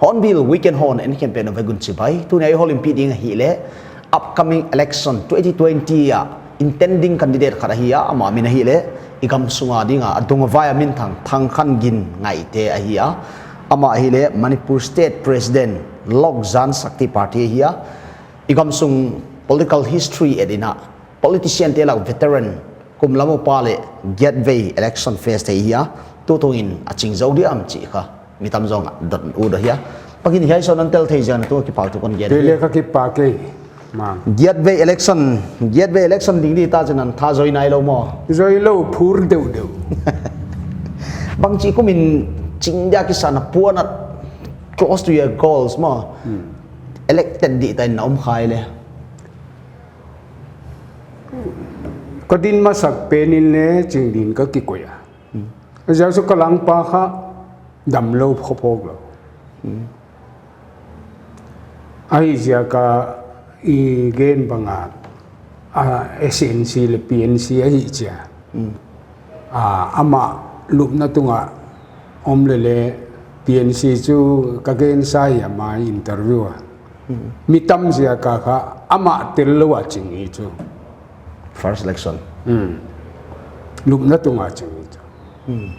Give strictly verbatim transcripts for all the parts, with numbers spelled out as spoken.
Hornbill Weekend hon en khempeuh na vegun chibai. Tuni a i houlimpih ding ahihleh upcoming election twenty twenty a intending candidate khat ahi a, ama min ahihleh i gam sunga dinga a dung a vai a minthang Thangkhangin Ngaihte ahi a. Ama ahihleh Manipur State President Lok Janshakti Party ahi a. I gam sung political history et in a, politician te lak veteran, kum lam upa leh giatvei election face thei ahi a, tutung in a ching zou diam chih kha mi tam zong a dot ut ahi a. Pakin hiai sawt na tel thei ziak in tu kipak thu kon gen. Kei leng ka kipak e. Mang. Giatvei election, giatvei election ding di ta chin a tha zoi nailou maw. Zoilou phur deuhdeuh. Bangchi kum in ching dia kisa na puan a close to your goals maw. Hmm. Elected di ta in na om kha i leh. Ka din masak pen in leng ching din ka kikoih a. Hmm. A ziak chu ka langpa kha damlou phawkphawk lou. Hmm. Ahihziak a i gen bang a, a, S N C leh P N C ahi chia. Hmm. A, amah lupna tunga om leh leng P N C chu ka gen sa hi a, ama interview a. Hmm. Mi tam ziak a kha amah tel lou a ching hi chu. First election. Hmm. Lupna tunga ching hi chu. Hmm.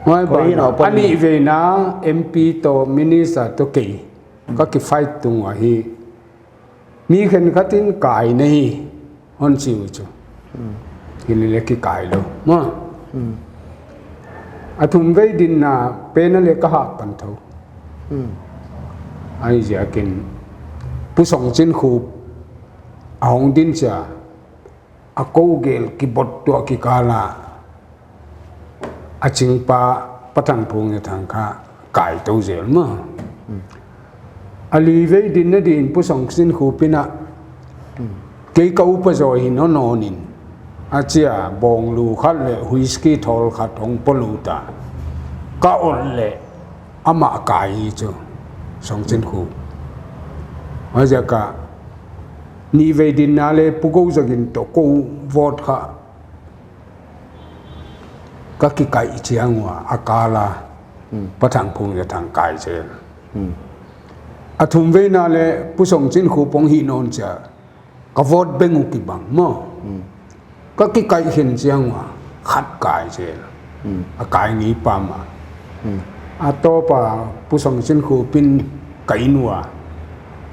Huai bang a, a nihveina M P toh minister toh kei ka kifight tung ahi. Mi khenkhat in kai na hi hon chi uh chu. Hmm. Hileh leng kikai lou. Maw. Hmm. A thumvei dinna pen a leng ka hah pan thou. Hmm. Ahihziakin Pu Songchinkhup a hong din chia a kou gel kibot tuah kikal a, a chingpa Pa Thang Phungzathang kha kai tou zel maw. Hmm. A livei dinna din Pu Songchinkhup in a, hmm, kei ka upa zaw hi nawn nawn in, a chia bawnglu khat leh whisky thawl khat hong polut a, ka ot leh amah kai hi chu, Songchinkhup. Huaiziak a nihvei dinna leh Pu Gozagin toh kou vote kha ka kikaih chiang ua, a kal a, hmm, Pa Thang Phungzathang kai zel. Hmm. A thumveina leh Pu Songchinkhup hong hih nawn chia ka vote beng uh kibang maw. Hmm. Ka kikaih khin chiang ua, khat kai zel. Hmm. A kai ngei pah mah. Hmm. A tawp a Pu Songchinkhup in ka inn ua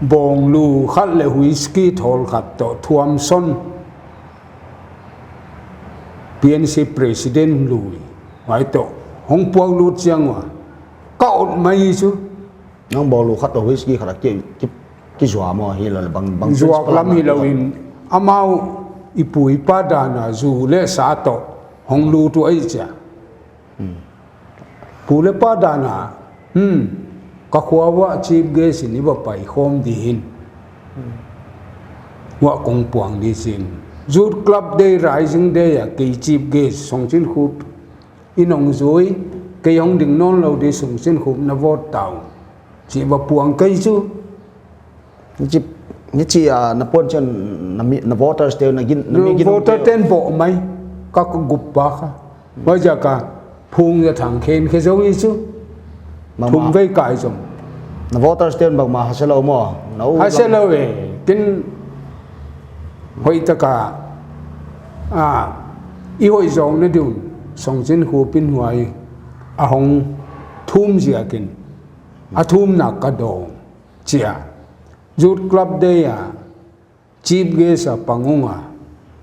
bawnglu khat leh whisky thawl khat toh Thuamson P N C president lui, huai toh hong puaklut chiang ua, ka ot mai chu. Nang bawnglu khat toh whisky khat a ki, ki, kizuak maw, hilou leh bang, bang zuak lam hilou in, amau i pu i pa dan a zu leh sa toh hong lut uh ahi chia. Hmm. Pu leh pa dan a, hmm, ka khua uah chief guest in i va pai khawm di hi. Hmm. Uah kong puang di chin. Youth Club Day, Rising Day a kei chief guest, Songchinkhup in hong zui, kei hong ding nawn lou di, Songchinkhup na vote ta un, chi va puang kei chu. Ni chi, ni chi a, na puan chiang na mi, na voters te na gin, na mi gin voter te. Ten bawh mai, ka, ka gup pa kha. Huaiziak a Phungzathang khen khe zou hi chu. Mama. Thumvei kai zong. Na voters ten bangmah ha se lou maw. Na u ha se lou e. Tin hoihtak a, a, i hoih zawkna ding un Songchinkhup in huai a hong thum ziakin, a thumna ka dawng chia. Youth Club Day a chief guest a pang ung a,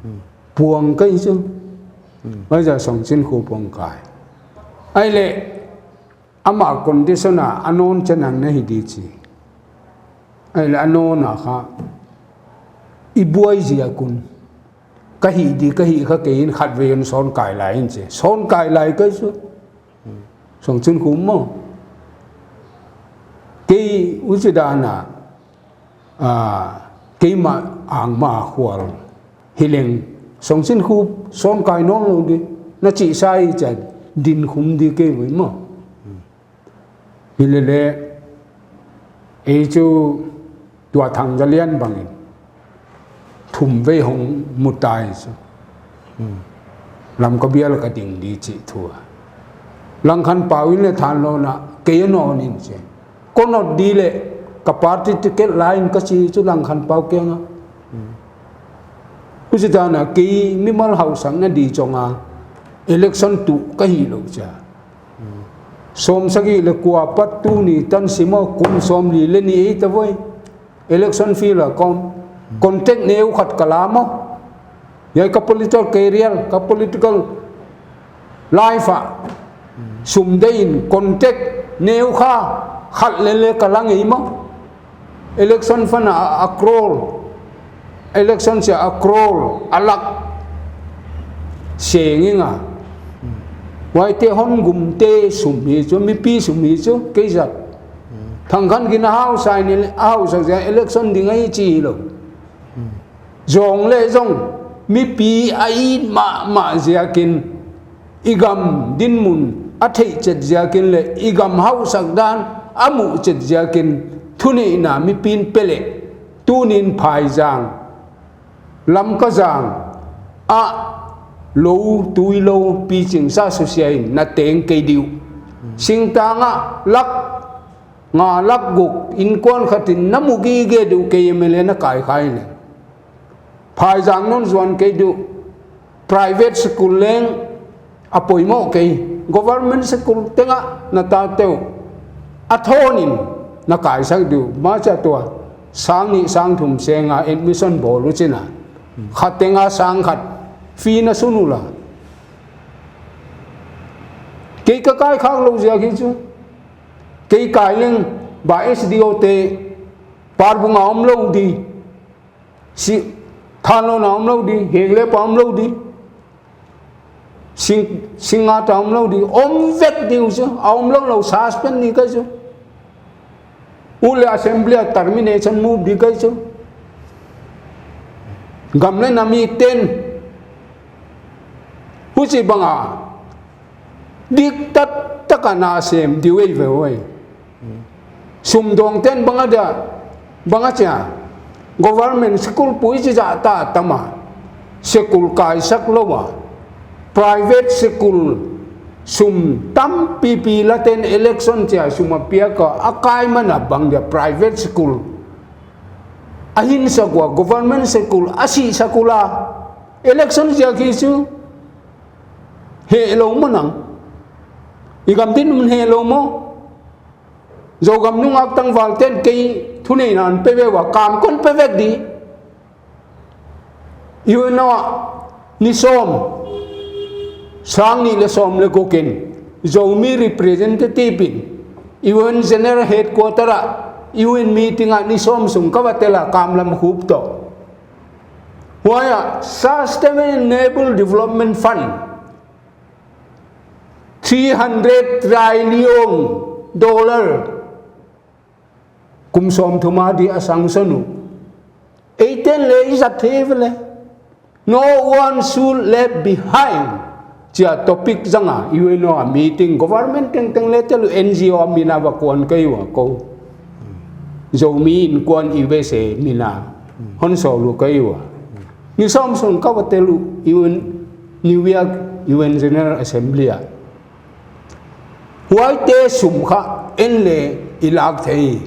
hmm, puang kei chu. Hmm. Huaiziak Songchinkhup hong kai. Ahihleh Ama condition a a nawn chiang a na hi di chi. Ai la a nawn a kha i buai ziak un. Ka hih di, ka hih kha kei in khatvei in sawn kai lai in chi. Sawn kai lai kai chu. Sawng Chin Khup maw. Kei huchi dan a, ah, keimah angmah khual. Hi leng, Sawng Chin Khup, sawn kai nawn lou di. Na chih sa i chiang, din khum di kei vei maw. Hi lele, ei chu tua Thang Za Lian bangin thumvei hong mu tai chu. Hmm. Lamka bial ka ding di chih thu a. Langkhanpau in le Thanlon a, kei a nawn in chi. Kon ot di le, ka party ticket la in ka chi chu Langkhanpau kiang a. Hmm. Huchi dan a kei mimal hausakna di chong a, election tuh ka hi lou chia. Sawmsagih le kua pat tuni tan sim a kum sawmli le nih ei ta voi. Election field a kon. Contact neu khat ka la maw. Hiai ka political career, ka political life a. Sum deih in contact neu kha khat le le ka la ngei maw. Election fund a, a crore. Election sia a crore, a lakh. Seng ing a. Huaite hon gumte sum hi chu, mipi sum hi chu, kei zat. Thang Khan Gin a hausa in, a hausa ziak election ding ahi chi lou. Zong le zong, mipi a it mahmah ziakin, i gam dinmun a theih chet ziakin le, i gam hausak dan a muh chet ziakin, thuneihna mipi'n pe le, tuni'n Phaizang, Lamka zang, a lou, tui lou, piching sa susia in, na teng kei di uh. Singtang a, lak nga lak guk, innkuan khat in na mu gige di uh kei M L A na kai khai le. Phaizang non zuan kei di uh. Private school leng a poimoh kei. Government school teng a na tate uh a thawn in na kaisak di uh. Masa tua sang nih sang thum seng a admission bawl uh chin a. Khat teng a sang khat fee na sun uh la. Kei ka kai khak lou ziak hi chu. Kei kai leng ba S D O te Parbung a om lou di. Si, Thanlon a om lou di, Henglep a om lou di. Sing, Singngat a om lou di, om vek di uh chu, a om lou lou suspend di kei chu. U le assembly a termination move di kei chu. Gam le na miten. Huchi bang a. Dik taktak a na sem di uh ei ve uh ei. Sum dawng ten bang a dia, bang a chia. Government school pui chi zah ta tam a. School kaisak lou a. Private school sum tampipi la ten election chia sum a piak a, a kai man a bang dia private school. A hinsak ua government school, a sihsak ua. Election ziak hi chu. Heh lou maw nang. I gam dinmun heh lou maw. Zogam nungak tangval ten kei thuneihna hon pe ve ua, kam kon pe vek di. U N O a ni sawm, sang nih le sawm le guk in Zomi representative in U N General Headquarter a U N meeting a ni sawm sung ka va tel a, kam lam khup toh. Huai a Sustainable Development Fund three hundred trillion dollar kum sawmthum a di a sanction uh. Eiten le i zat thei ve le. No one should left behind. Chia topic zang a U N O a meeting, government tengteng le tel uh, N G O a min a va kuan kei ua kou. Zomi Innkuan U S A min a hon sawl uh kei ua. Ni sawm sung ka va tel uh U N, New York U N General Assembly a. Huaite sum kha en le i lak thei.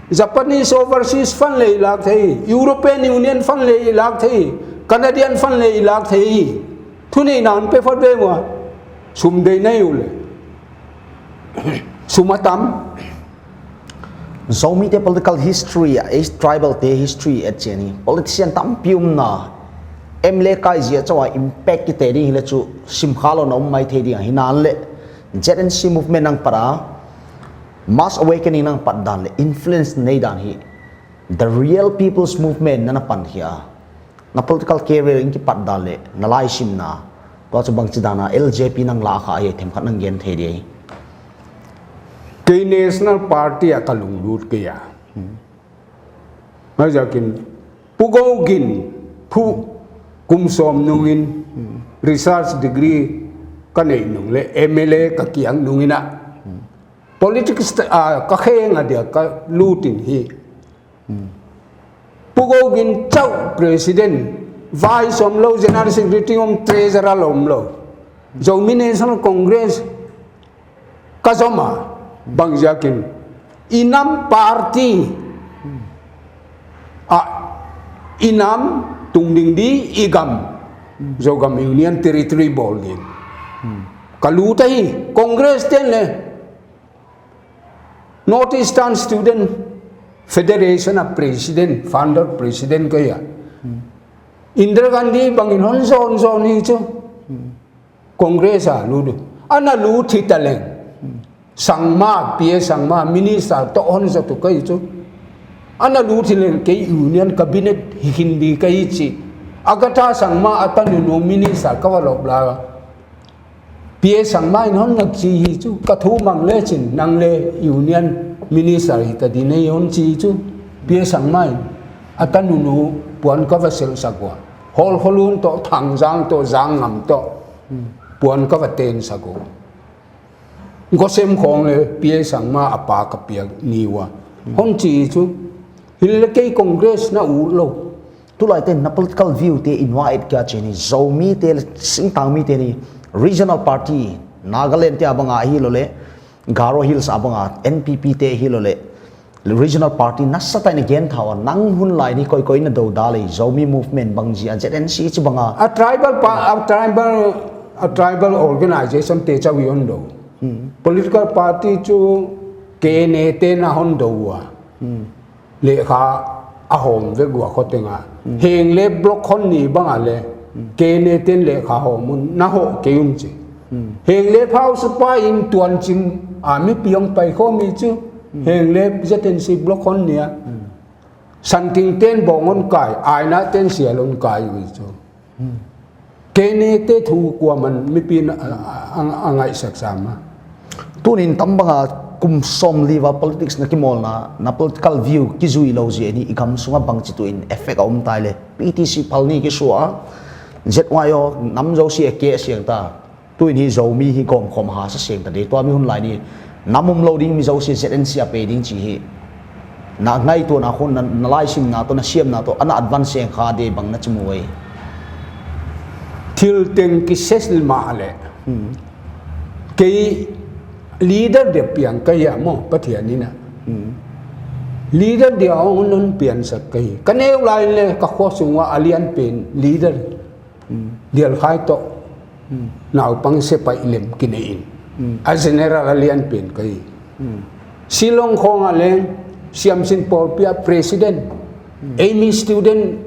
Japanese Overseas Fund le i lak thei. European Union Fund le i lak thei. Canadian Fund le i lak thei. Thuneihna hon pe phot ve ua. Sum deih na hi uh le. Sum a tam. Zomite political history a, eh, tribal te history a chih ni. Politician tampi omna. M L A kai ziak chauh a impact kite ding hi le chu sim kha lou na om maithei ding ahi. Himahleh Z N C movement nang para Mass awakening nang pat dan leh influence nei dan hi, the real people's movement na na pan hi a. Na political career in ki pat dan leh na laisimna, tua chu bangchi dan a L J P nang la kha hi, themkhat nang gen thei di. Kei National Party a ka lunglut kei a. Mai zakin Pu Gou Gin phuh kum sawm nungin research degree ka neih nung leh M L A ka kiang nungin a politics ah ka kheng a dia ka lut in hi. Pu Gou Gin chauh president, vice omlou, general secretary om, treasurer omlou. Zomi National Congress ka zom a, bang ziakin i nam party ah i nam tungding di, i gam, Zogam Union Territory bawl din ka lut a hi. Congress ten leh North Eastern Student Federation a president, founder president ka hi a. Indira Gandhi bangin hon zon zon hi chu. Congress a lut uh. Ana lut hi ta leng, Sangma, P A Sangma, minister toh hon zat uh ka hi chu. Ana lut hi leng kei union cabinet hi khin di ka hi chi. Agatha Sangma a tanunu minister ka va lop la. P A Sangma in hon nak chi hi chu, ka thu mang le chin, nang leh union minister hi ta di nei hon chi hi chu. P A Sangma in a tanunu puan ka va sel sak ua. Hol Kholun toh, Thangzang toh, Zangam toh puan ka va ten sak ua. Gosem khong leh P A Sangma a pa ka piak ni ua. Hon chi hi chu. Hi leh kei Congress na ut lou. Tulai ten na political view te in wa et kia chi ni, Zomi te leh singtangmi te ni, regional party, Nagaland te a bang a hi lou leh, Garo Hills a bang a N P P te hi lou leh, regional party nasa tai na gen thau a, nang hun lai ni koi koi na do da leh, Zomi movement bang zia, Z N C chi bang a. A tribal pa, a tribal, a tribal organization te chauh i hon do. Political party chu K N A te na hon do ua. Lehkha a hawm vek ua khoteng a. Henglep block hon ni bang a leh, K N A ten lehkha hawm un na hoh kei un chi. Henglep House pa in tuan chim a mipi hong pai khawm hi chu. Henglep Z N C block hon ni a. Santing ten bawng hon kai, Aina ten sial hon kai uh hi chu. K N A te thu kuaman mipi in a, a, a, a ngaihsak sam a. Tunin tam bang a kum sawmli ua politics na kimawlna, na political view kizui lou ziak in i gam sunga bangchituk in effect a om tai leh. P T C phal ni kisuah a, Z Y O nam zosia keh siang ta. Tuin hi Zomi hi gawmkhawm hasa siang ta di. Tua mi hun lai ni nam um lou ding mi zosia Z N C a pei ding chi hi. Na ngaihtuahna khong, na, na laisimna toh, na siamna toh, ana advance siang kha di bang na chi mu ei. Thil teng kisel mah leh. Kei leader dia piang ka hi a maw, Pathian in a. Leader dia hon, hon piansak ka hi. Ka neu lai leh ka khua sung ua a lian pen leader. Dial Khai toh. Naupang sepaih lem kinei in. A general a lian pen ka hi. Shillong khong a leng Siamsin Pawlpi a president. Ei mi student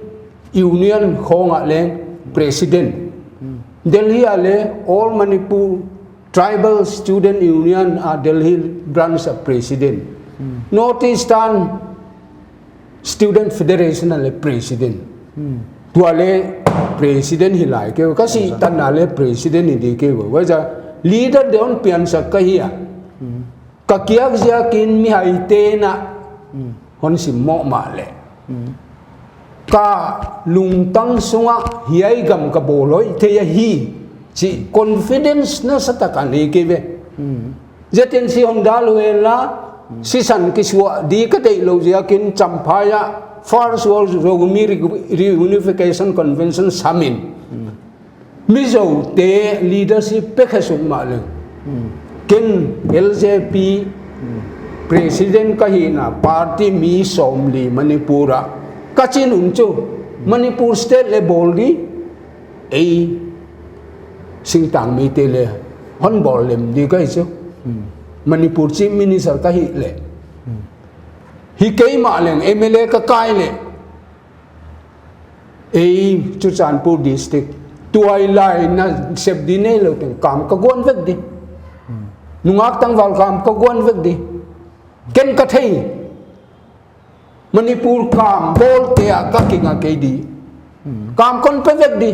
union khong a leng president. Delhi a leh All Manipur Tribal Student Union a Delhi branch a president. North Eastern Student Federation a leh president. Tua leh president hi lai kei, ka sih tan a leh president hi di kei. Huaiziak leader dia hon piansak ka hi a. Ka kiak ziakin mihaite na hon sim mawk mah leh. Ka lungtang sunga hiai gam ka bawl hoih thei ahi chi confidence nasa tak a nei kei ve. Z N C hon dal uh hen la, sisan kisuah di ka deih lou ziakin Champhai a First World Zomi Re-, Reunification Convention samin. Mizote leadership pe khe suk mah leng. Ken L J P president ka hihna party mi sawmli Manipur a ka chin un chu Manipur state leh bawl di, ei singtangmite leh hon bawl lem di ka hi chu. Manipur chief minister ka hih leh. Hi kei mah leng M L A ka kai leh. Ei Churachandpur district tuailai na sep di neilou teng kam ka guan vek di. Nungak tangval kam ka guan vek di. Ken ka thei, Manipur kam bawlte ah ka kinga kei di. Kam kon pe vek di.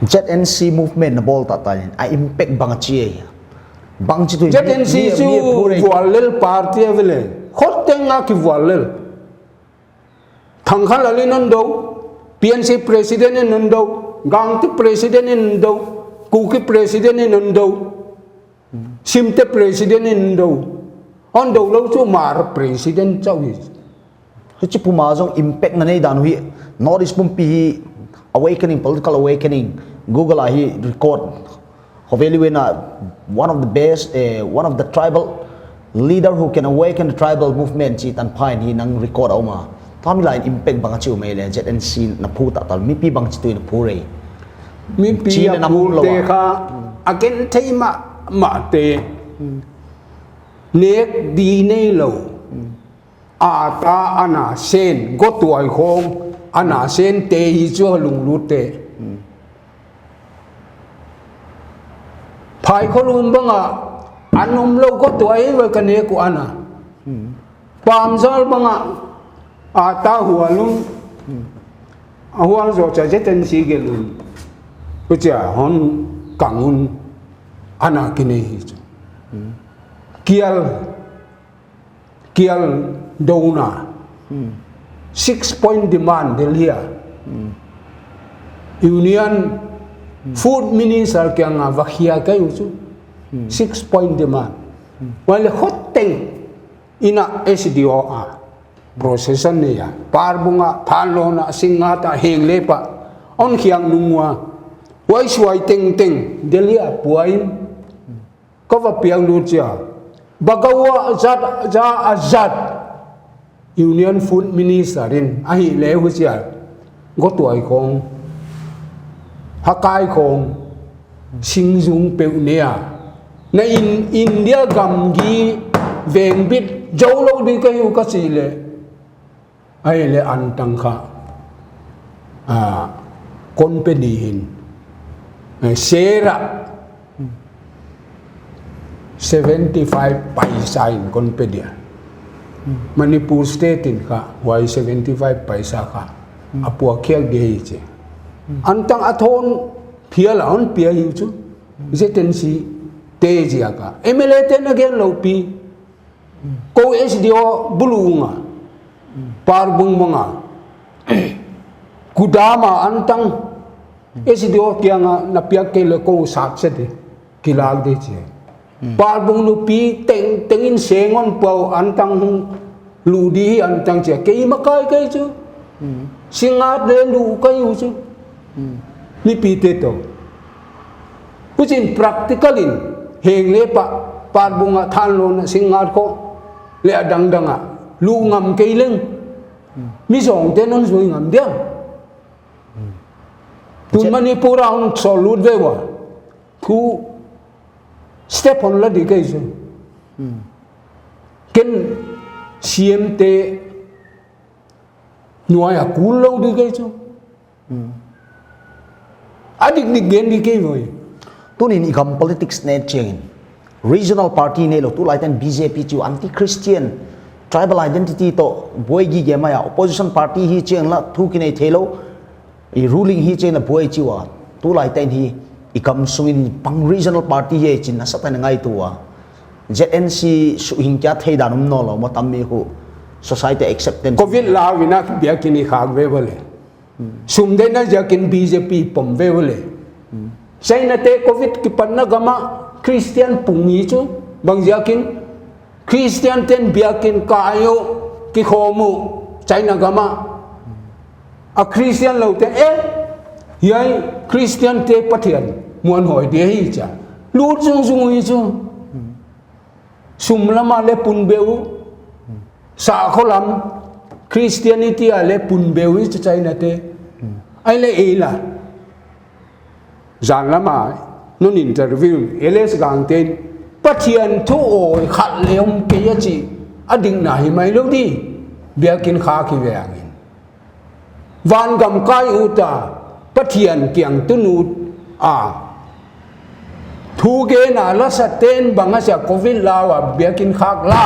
Z N C movement na bawl ta ta in a impact bang a chi ei. Bang chi tu in Z N C mi- mi- chu mi- mi- vuallel party a vele. Khot teng a ki vuallel. Thangkhal Ali non do, P N C president in non do, Gangte president in non do, Kuki president in non do, Simte president in non do. On do lo chu mar president chau hi. Hichi puma zong impact na nei dan hi. North East pumpi hi awakening, political awakening. Google a hi record. Hoveli wena one of the best, eh, one of the tribal leader who can awaken the tribal movement chi tan phain hi nang record a uma. Tami lai impact bang a chi umei le Z N C na phu ta tal mipi bang chi tu na phu rei. Mipi Chi a na nam phu lo te a. Kha a ken thei ma ma te. Nek di nei lo. A ta ana sen, gotuai khong, ana sen te hi chu a lunglut te. Phai kholum banga, an um lo gotuai va ka nek uh ana. Pamzal banga, a ta hual un. A hual zo cha Z N C gelun. Kucha hon kang un, ana kinei hi chu. Kial Kial dona. Six point demand Delhi a. Union Food Minister kianga va khia ka hi uh chu. Six point demand. Huai le khot teng ina S D O a. Procession nei a. Parbung a, Thanlon a, Singngat a, Henglep a. On khiak nung ua. Huai suai tengteng Delhi a pua in. Ka va piak lut chia. Bagawa zat za a zat. Union Food Minister in ahi le hu chia. Gotuai khong. Hakai khong. Singzung peuh nia. Na in India gamgi vengbit zo lo di ka hi uh ka chi le. Ai le an tang kha, ah, kon pe di hin. Eh, sera seventy five paisa in kon pe dia. Manipur State in kha, huai seventy five paisa kha. A pua khiak di hi chi. An tang a thon phial a hon pia hi chu. Z N C te zia ka. M L A te na gen lo pi. Ko S D O bulu nga. Parbung manga. Kudama an tang. S D O kianga na piak kei le ko sak se di. Kilak di chi. Parbung nupi tengteng in seng hon pau an tang hong lu di hi an tang chia. Kei makai kei chu. Singngat le lu kai uh chu. Mipi te to. Huchin practical in Henglep a, Parbung a, Thanlon a, Singngat kho le a dangdang a lu ngam kei leng. Mi zong te non zui ngam dia. Tun Manipur a hong sol lut ve ua. Thu step hon la di kei chu. Ken C M te nuai a kul lo di kei chu. A dik dik gen di kei voi. Tunin i gam politics ne chiangin regional party nei lo, tulai ten B J P chu anti-Christian, tribal identity to buai gige mai a, opposition party hi chiang la thu kinei thei lo. I ruling hi chiang la buai chi ua. Tulai ten hi i kam sungin pang regional party hi chin na satan ngai tua. Z N C su hing kya thei dan um no lo mo tam mi hu. Society acceptance. Covid la wina biakinn i khak ve vale. Sum de na ziakin B J P pom ve vale. China te Covid kipatna gama Christian pung hi chu bang ziakin Christian ten biakinn kai uh, kikhawm uh, China gama. A Christian lo te, eh, hiai Christian te Pathian muan hoi dia hi cha. Lut zung zung hi chu. Sum lama le pun beu, sakho lam, Christianity a le pun beu hi chu China te. Ai le ei la. Zan lama, non interview, L S Gangten, Pathian thu awi khat le om kei a chi, a dikna hi mai lo di, biakinn kha ki ve angin. Van gam kai uta, Pathian kiang tun ut a, Thugen a la sa ten bang a sia covid lau a biakin khak la.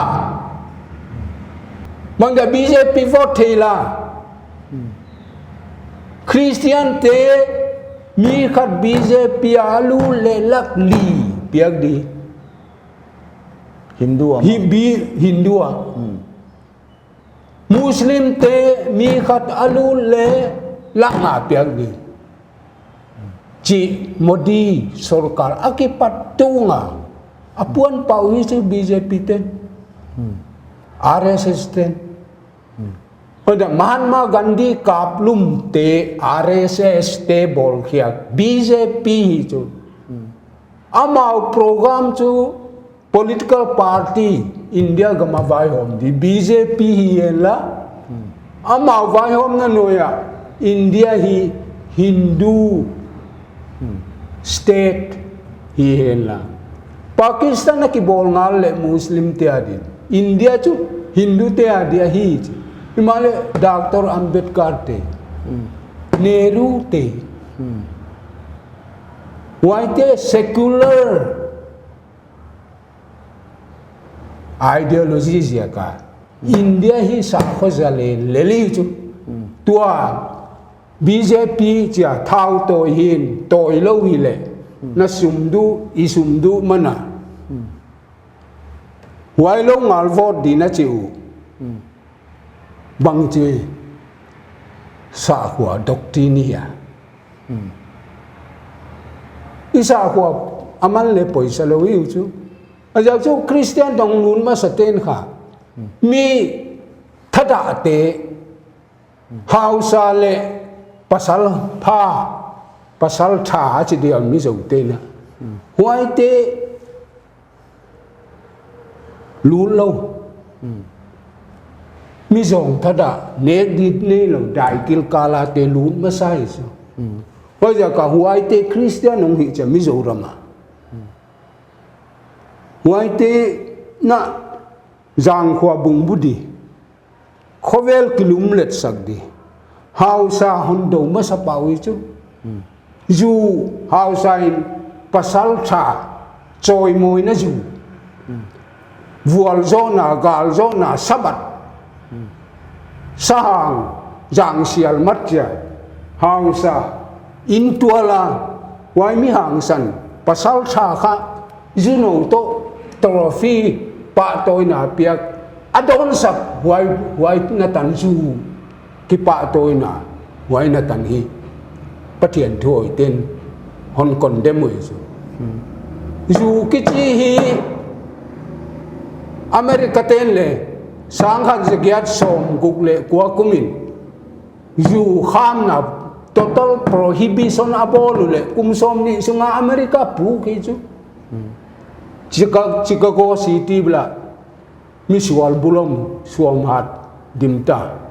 Bang dia B J P vote thei la. Christian te mi khat B J P a lut le lak li piak di. Hindu a. Hi bi Hindu a. Hmm. Muslim te mi khat a lut le lak nga piak di. Chi Modi sorkar a kipat tung a. A puan pau hi chu B J P ten. Hmm. R S S ten. Hmm. Oda Mahatma Gandhi kaplum te R S S te bawl khiak B J P hi chu. Hmm. Amau program chu political party India gam a vaihawm di B J P hi hen la. Hmm. Amau vaihawmna nuai a India hi Hindu Hmm. state hi hen la. Pakistan a kibawl ngal le Muslim te a din. India chu Hindu te a dia hi chi. Himahleh Doctor Ambedkar te. Hmm. Nehru te. Hmm. Huaite secular ideology ziak a India hi sakhaw za le le li chu. Hmm. Tua B J P chia thau tawi hin tawi lou hi le. Hmm. Na sum duh, i sum duh man a. Hmm. Huai lou ngal vote di na chi uh. Hmm. Bangchi sakhua doctrine hi a. Hmm. I sakhua a man le poisa lou hi uh chu. A ziak chu Christian dong lut masa ten kha. Hmm. Mi thadah te, hausa le pasal pha, pasal tha a chi dia Mizo te na. Hmm. Huaite lut lou. Hmm. Mizo thadah, nek di nei lou, daikil kal a te lut masa hi chu. Hmm. Huaiziak a huaite Christian hong hi chia Mizoram a. Hmm. Huaite na zangkhua bung bu di. Khovel kilumlet sak di. Hausa hon dou masa pau hi chu. Hmm. Zu hausa in pasal tha chawimawina zu. Hmm. Vualzawhna, galzawhna, Sabbath. Hmm. Sahang, zangsial mat chia. Hausa, in tual a, huai mi hangsan, pasal tha kha, zu nou toh, trophy, pahtawina piak, a dawnsak, huai, huai na tan zu. Kipahtawina, huai na tan hi. Pathian thu hoih ten, hon condemn uh hi chu. Hmm. Zu kichi hi, America ten le, sangkhat zagiat sawmguk le kua kum in, zu khamna total prohibition a bawl uh le, kum sawmnih sunga America puk hi chu. Hmm. Chica-, Chicago City bel a, misual bulom sawmhat dim ta.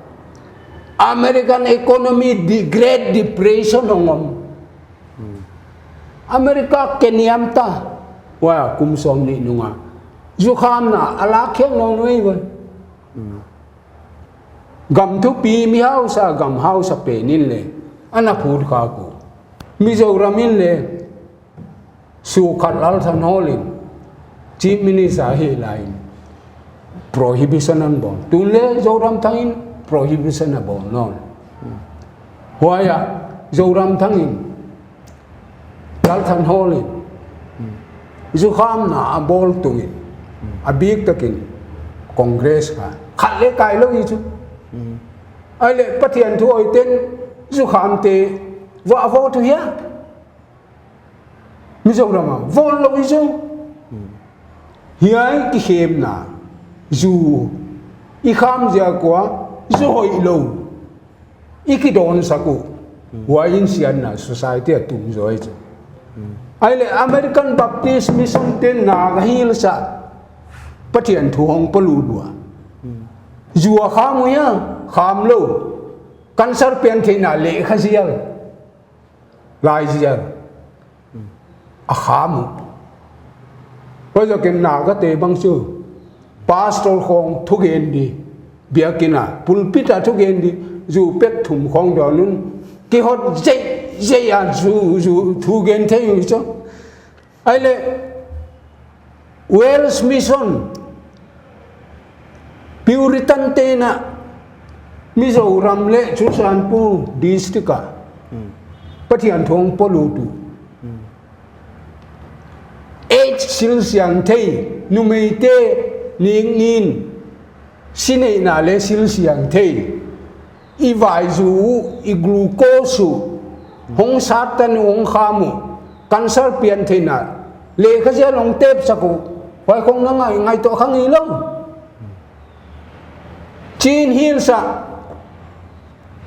American economy di-, Great Depression hong om. Hmm. America keniam ta. Huai a kum sawmnih nung a. Zu khamna a lak khek nawn uh ei ua. Hmm. Gam thupi mi hausa, gam hausa pen in le. Ana phut khak uh. Mizoram in le. Sukhat Lalthanhawlin, Chief Minister hi lai in, prohibition ana bawl. Tun le Zoramthang in prohibition a bawl nawn. Huai a Zoramthang in, Lalthanhawlin, zu khamna a bawl tung in, a biktak in Congress kha. Khat le kai lou hi chu. Ai le Pathian thu hoih ten zu khamte va vo tu hia. Mizoram a, vote lou i zu. Hiai kikhemna, zu, i kham ziak ua, zu hoih lou. I kidawnsak uh. Huai in siatna society a tum zaw ei chu. Ai le American Baptist Mission ten Naga Hills a Pathian thu hong palut ua. Zu a kham uh hia, kham lou. Cancer pian theihna leh kha zial. Lai zial. A kham uh. Huaiziakin Naga te bang chu. Pastor khong thugen di. Biakin a. Pulpit a thugen di. Zu pek thum khong dawn un. Kihot zei, zei a zu, zu thugen thei uh chu. Ahihleh Wales Mission, Puritan te'n a Mizoram leh Churachandpur district ah Pathian thu hong polut uh. Age silsiang thei, numeite ning nin, si neihna leh silsiang thei. I vai zu uh, i glucose uh, hong sat tan uh, hong kham uh, cancer pian theihna, leh kha zial hong tep sak uh, huai khong na ngai, ngaihtuah kha ngei lou. Chin Hills ah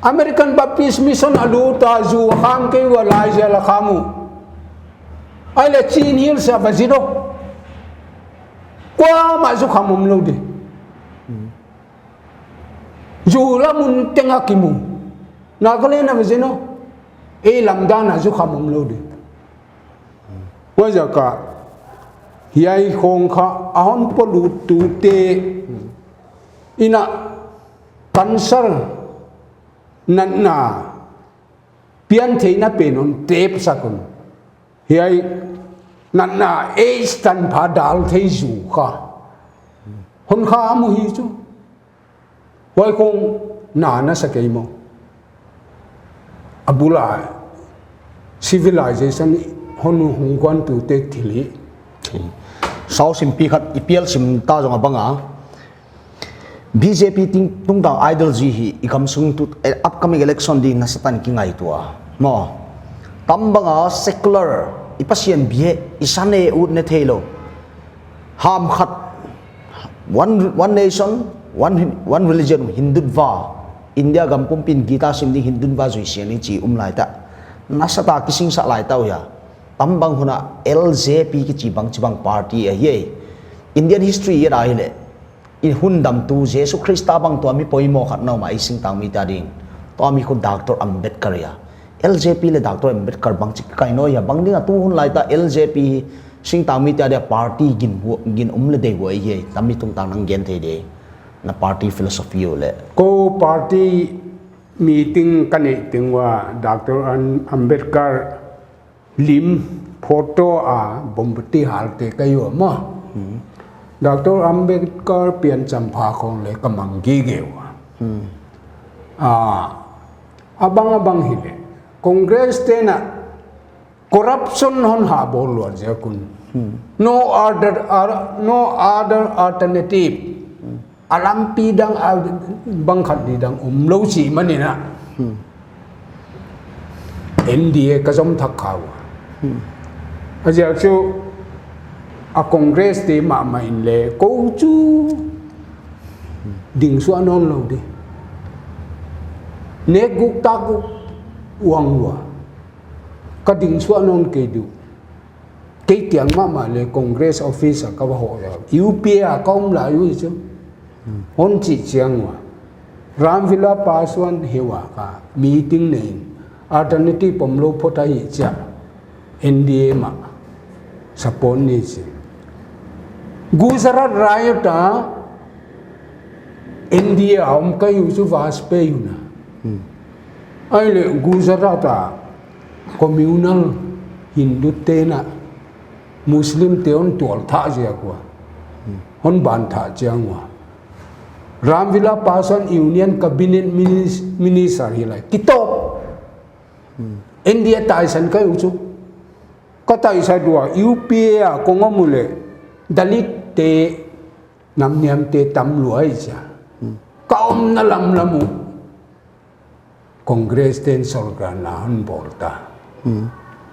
American Baptist Mission a lut a, zu a kham kei ua, lai zial a kham uh. Ahihleh Chin Hills ah va zin uh. Kuamah zukham omlou di. Zu la mun teng a kimu. Nagaland ah va zin uh. Ei lam dan a zukham omlou di. Huaiziak a hiai khong kha a hon polut tute in a cancer natna pian theihna pen hon tep sak un. Hiai natna AIDS tanpha dal thei zu kha hon kham uh hi chu. Huai khong na na sa kei maw. A bul a civilization hon hong kuan tute thil hi. Sau simpi khat i pial sim ta zong a bang a. B J P ting tungtang ideology hi i kam sung tu, eh, upcoming election ding na sa tan ki ngaihtuah. Maw. Tam bang a secular, i Pasian biak, i sa ne ut ne theilou. Ham khat, one, one nation, one, one religion, Hindutva. India gam pumpi in Gita sim ding Hindutva zui siang ni chi um lai ta. Na sa ta ki sing sa lai ta uh hia. Tam bang hun a L J P kichi bang chi bang party ahi. Indian history i et a ahihleh, i hun dam tu Jesu Khrista bang tua mi poimoh khat na om a i singtang mite a ding. Tua mi khu Doctor Ambedkar hia. L J P leh Doctor Ambedkar bang chi kai nawn hia, bang ding a tu hun lai ta L J P hi singtang mite a dia party gin hu-, gin um leh deih uh ahi, tam mi tungtang nang gen thei di. Na party philosophy uh leh. Kou party meeting ka neih teng ua Doctor An-, Ambedkar lim photo a bomb ti hal te ka ua maw. Doctor Ambedkar pian champha khong leh ka mang gige ua. A, a bang a bang hileh Congress te'n a corruption hon ha bawl luat ziak un. No other, ar-, no other alternative. A lampi dang a bang khat di dang omlou chih manin a. N D A ka zom thak kha ua. A ziak chu a Congress te mahmah in leh kou chu ding suah nawn lou di. Nek guk tak guk uang ua. Ka ding suah nawn kei di uh. Kei kiang mahmah leh Congress office a ka va hoh ua. U P A a ka om lai uh chu. Hon chih chiang ua. Ramvila Paswan he ua ka meeting nei in. Alternative omlou phot ahi chia. N D A mah support ni chi. Gujarat riot a N D A a om ka hi uh chu Vajpayee hun a. Ahihleh Gujarat a communal Hindu te'n a Muslim te hon tual thah ziak ua. Hon ban thah chiang ua. Ramvila Paswan Union Cabinet Minis-, Minister hi lai. Kitawp. N D A taisan ka hi uh chu. Ka taisan ua U P A a kong om uleh Dalit te namniam te tam lua hi chia. Ka omna lamlam uh Congress te'n sorkar na hon bawl ta.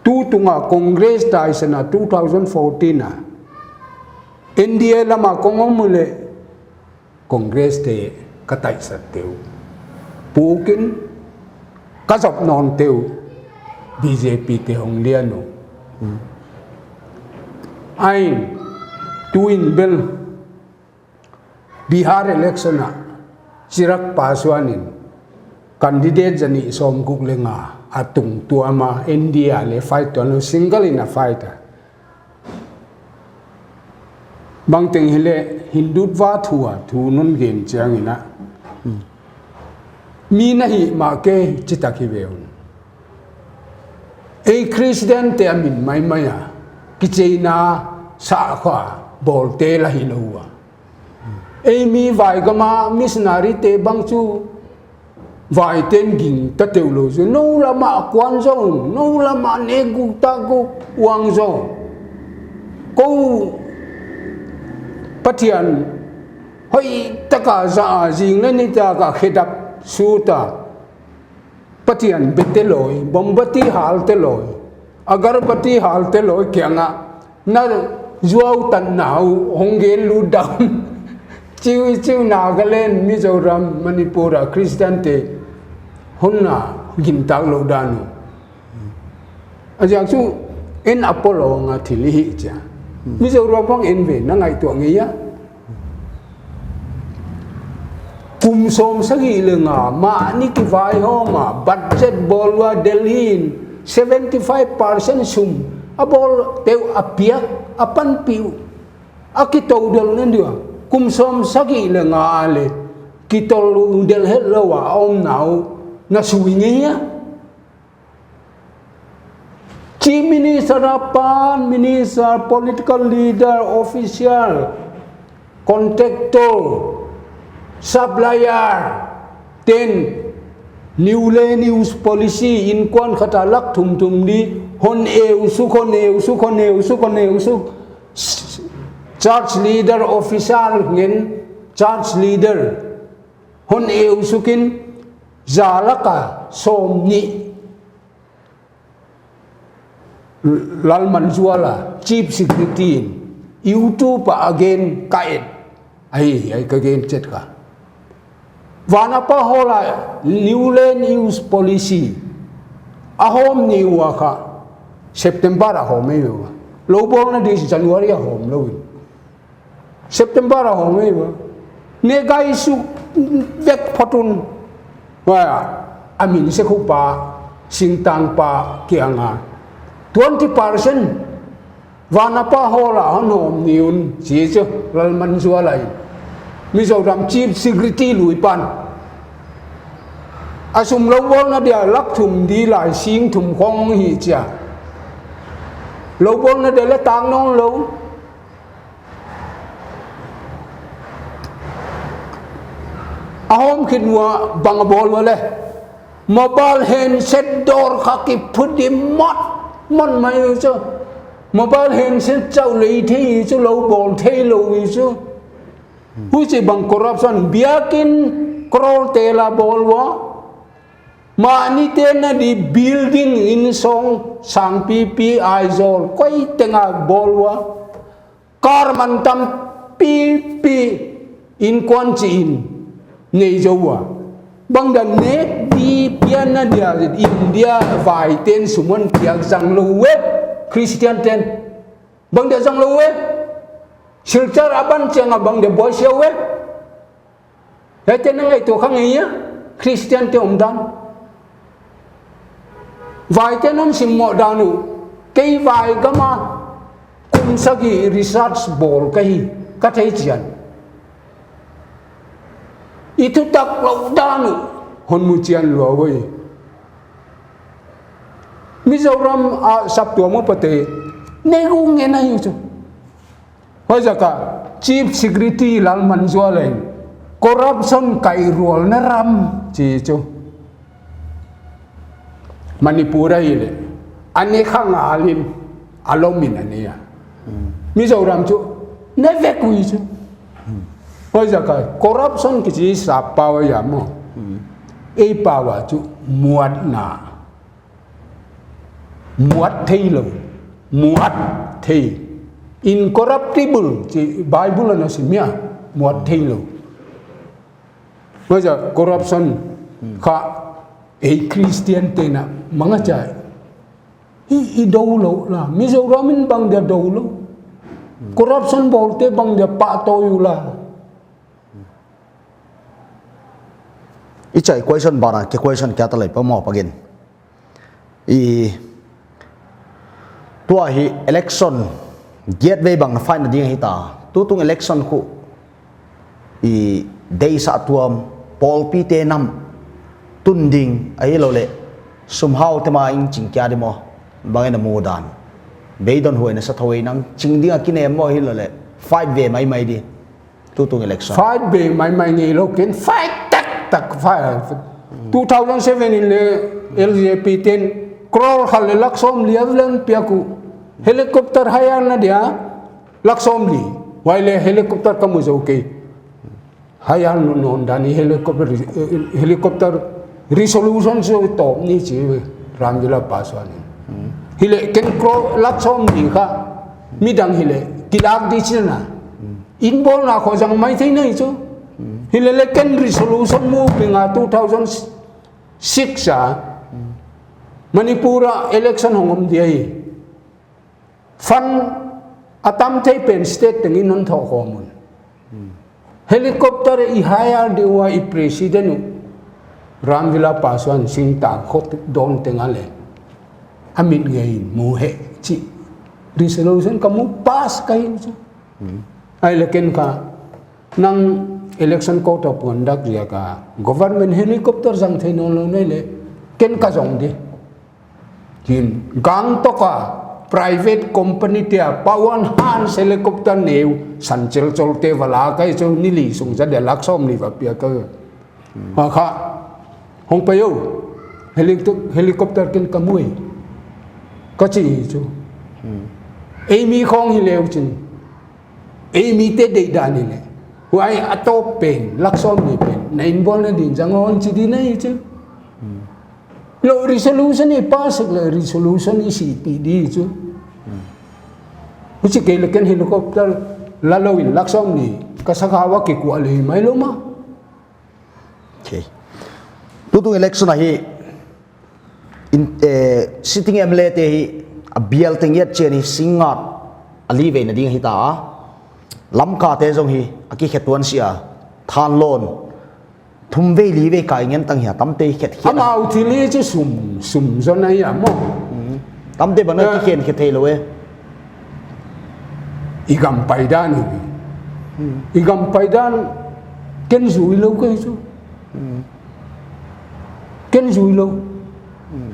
Tutung a Congress taisan a two thousand fourteen a N D A lam a kong om uleh Congress te ka taisan te uh. Puk in ka zop nawn te uh. B J P te hong lian uh. Ain, tuin bel Bihar election a Chirag Paswan in candidate zanih sawmguk leh nga a tungtuam a N D A leh fight tuan lou single in a fight a. Bangteng hileh Hindutva thu a thu non gen chiang in a. Mi na hih mah kei chi tak hi ve un. Ei Christian te a min maimai a. kicheina sa kha bawlte la hilou a. Ei mi vai gam a missionary te bang chu vaiten gingta teulou chu, nou lam a kuan zaw, nou lam a nek guk tak guk uang zaw. Kou Pathian hoihtak a za a, zing leh nitak a khedap sut a, Pathian bete loi, mombati halte loi, agarbati halte loi kiang a na zuau tan nau hong gen lut dan. Chiu chiu Nagaland, Mizoram, Manipur a Christian te hon na gingta lou dan uh. A ziak chu en a poimoh a thil hi chia. Mizoram bang en ve, na ngaihtuah ngei a. Kum sawmsagih leh nga, mahni kivaihawm a, budget bawl ua Delhi in seventy five percent sum a bawl teu a piak, a panpih uh, a kitoudelh na dia. Kum sawmsagih leh nga leh kitoudelh hetlou a omna uh na sui ngei a. Chief Minister apan, Minister, political leader, official, contractor, supplier, ten, new land use policy, innkuan khat a lak thum thum di, hon eu suk, hon eu suk, hon eu suk, hon eu suk. Church leader, official ngen, church leader hon eu suk in, za lak a sawmnih Lalmanzuala, Chief Secretary in YouTube ah a gen ka et. Ai, ai ka gen chet kha. Vanapa Hall a new land use policy a hawm ni ua kha, September a hawm ei ua. Lou bawlna di January a hawm lou in. September a hawm ei ua. Ne gai su vek phot un. Wa, a min se khu pa, singtang pa kiang a twenty percent Vanapa Hall a hon hawm ni un, chi chu Lalmanzuala in. Mizoram Chief Secretary lui pan. A sum lou bawlna dia lak thum di lai sing thum khong hi chia. Lou bawlna dia leh tang nawnlou. A hawm khit ua bang a bawl ua leh, mobile handset dawr kha kiphut di mawtmawt mai chu. Mobile handset chauh lei thei chu, lou bawl theilou hi chu. Huchi bang corruption, biakin crore tel a bawl ua. Mahni te na di building, inn sawng sang pipi, Aizawl koi teng a bawl ua. Car mantam pipi, innkuan chi in nei zou ua. Bang dia nek di pianna dia India vai ten sum hon piak zanglou uh e, Christian ten. Bang dia zanglou uh e. Silchar a ban chiang a bang dia buaisiau uh e. Hiaite na ngaihtuah kha ngei a, Christian te omdan. Vaite non simmoh dan uh, kei vai gam a kum sagih research bawl ka hi, ka thei chian. I thutak lou dan uh hon mu chian lua ua. Mizoram a saptuam upate, ne gung ngen ahi chu. Huaiziak a Chief Secretary Lalmanzuala in corruption kaihrualna ram chi chu. Manipur a hi leh, a ne kha ngal in, a lom in a ne a. Mizoram chu, ne vek ui chu. Huaiziak a corruption kichi sap pau a maw. Ei pau a chu muatna. Muat theilou, muat thei. Incorruptible, chi Bible a na sim a, muat theilou. Huaiziak corruption kha ei Christian te'n a mangcha. I, i dou lou la, Mizoram in bang dia dou lou. Corruption bawlte bang dia pahtawi ua la. I chai question bana ke question kia ta lai pa maw pa gen. I tua hi election gateway bang na fight na ding hi ta. Tutung election khu i deihsaktuam pawlpi te nam tun ding ahi lou leh sumhau te ma in ching kia di maw. Bang in a mu dan. Beidong huai na sa thou ei nang ching ding a kinem maw hilou leh. Fight ve maimai di. Tutung election. Fight ve maimai ngeilou ken fight taktak fight. Two thousand seven in leh L J P ten crore khat leh lak sawmli a vel in piak uh. Helicopter hire na dia lak sawmli. Huai leh helicopter ka mu zou kei. Hire nawn dan in helicopter, eh, helicopter resolution chu tawp ni chi Ramvila Paswan in. Hileh ken crore lak sawmli kha midang hileh kilak di chihna. Inn bawlna khong zang maithei na hi chu. Hileh leh ken resolution mu ping a two thousand six a Manipur a election hong om dia hi. Fund a tam thei pen state tengin non thou khawm un. Helicopter i hire di ua i president uh Ramvila Paswan singtang khot dawn teng a leh a mit ngei in mu heh chi resolution ka mu pass ka hi chu. Ahihleh ken kha nang election code of conduct ziak a government helicopter zang thei nawnlou na hi leh ken ka zong di. Hin Gangtok a private company te a Pawan Hans helicopter neu san chelchol te va la ka hi chu ni li sung za dia lak sawmli va piak ka. Kha kha hong pai o. Helicop-, helicopter ken ka mu ei ka chi hi chu. Ei mi khong hileh chin. Ei mite deihdan in leh huai a tawp pen lak sawmli pen na inn bawlna din zang hon chi di na hi chu. Lou resolution i pass leh resolution i sihpih di chu. Huchi kei leh ken helicopter la lou in lak sawmli ka sakhau a kikuah leh mailou mah. Okay. Tutung election a hi in, eh, sitting M L A te hi a bial teng yet chian hi singngat a li veina ding hi ta a. Lamka te zong hi a kikhe tuan sia Thanlon thum vei li vei kai ngen tang hi a tamte khet khet a. Amau thil hi chu sum, sum zon ahi a maw. Tamte bang a kikhen khe theilou e. I gam paidan hi. I gam paidan ken zuilou ka hi chu. Ken zuilou.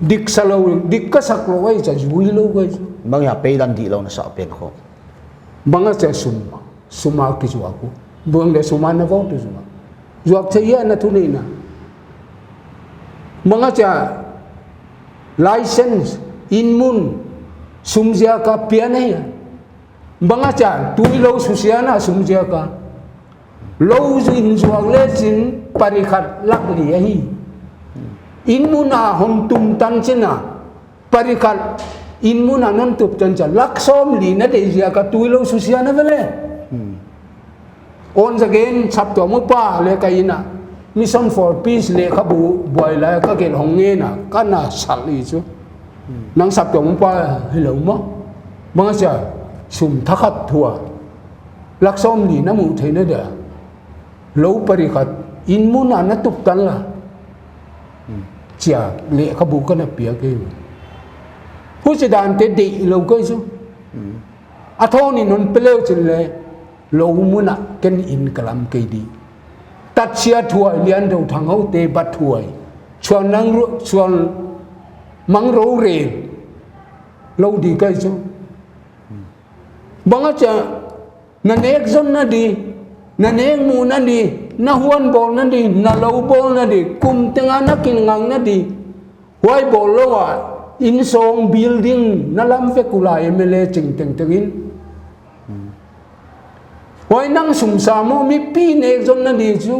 Dik salou, dik ka saklou ahi cha zuilou ka hi chu. Bang a paidan dihlou na sa pen khong. Bang a cha sum, sum a kizuak uh. Bang leh sum a na vote zuak. Zuak cha ia na thuneihna. Bang a cha license, inn mun, sum ziak a piak na hia. Bang a cha tuilou susiatna sum ziak a. Lou zin zuak leh chin pari khat lak li ahi. Inn mun a hon tum tan chin a. Pari khat inn mun a non tup tan cha lak sawmli na deih ziak a tuilou susiatna ve leh. Once again, saptuam upa leh ka inn a Mission for Peace leh ka bu buai lai ka gelh hong ngen a, ka na sal hi chu. Nang saptuam upa hilou maw. Bang a cha sum thakhat thu a lak sawmli na mu theihna dia. Lou pari khat inn mun a na tup tan la. Chia leh ka bu ka na piak ei. Huchi dan te deih lou ka hi chu. A thawn in non pe leu chin leh lou mun a ken inn ka lam kei di. Tatsia thuai lian dou thang hau te bat thuai. Chuan nang ru-, chuan mang ro ren. Lou di ka hi chu. Bang a cha na nek zonna di, na nek muhna di, na huan bawlna di, na lou bawlna di, kum teng a na kin ngakna di. Huai bawl lou a, inn sawng building na lam vek ula M L A ching tengteng in. Huai nang sum sa maw mipi nek zonna di chu.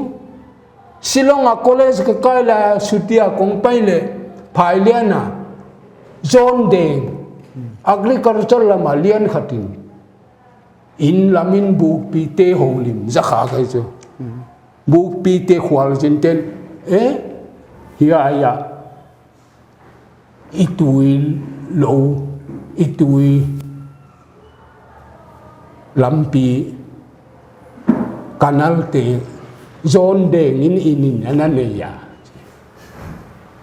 Shillong a college ka kai lai a suti a kong pai leh Phailian a John Deng agriculture lam a lian khat in inn lam in bukpi te houlim za kha ka hi chu. Bukpi te khual zin ten, eh, hia hia. I tui lou, i tui lampi canal te John Deng in inn in ana nei a.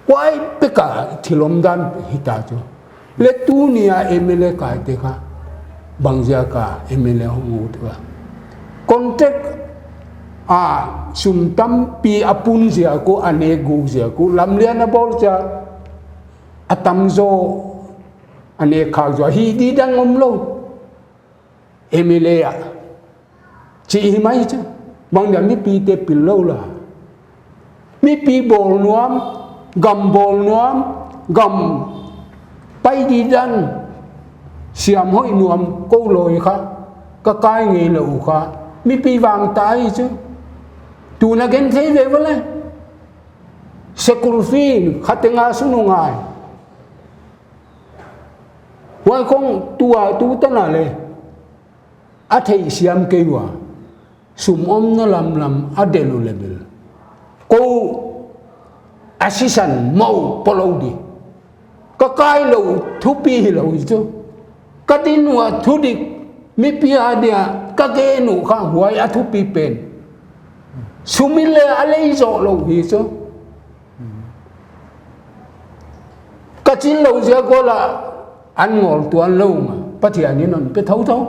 Huai pek a thil omdan hi ta chu. Leh tuni a M L A kai te kha bang ziak a M L A hong ut ua. Contract a sum tampi a pun ziak uh, a nek guk ziak uh, lamlian a bawl cha a tam zaw a nek khak zaw hi di dan om lou. M L A ah chih hi mai chu. Bang dia mipite pil lou la. Mipi bawl nuam, gam bawl nuam, gam pai di dan siam hoih nuam kou loi kha, ka kai ngei lou kha. Mipi vang ta hi chu. Tuna gen thei ve vale. School fee khat teng a sunu ngai. Huai khong tua tu tan a le a theihsiam kei ua. Sum omna lamlam a delh uh leh bel kou a sisan mou polou di. Ka kai lou thupi hilou hi chu. Ka din ua thudik mipi a dia ka gen uh kha huai a thupi pen. Sum in le a lei zoh lou hi chu. Ka chil lou ziak ua la an ngol tuan lou ma. Pathian in hon pe thouthou.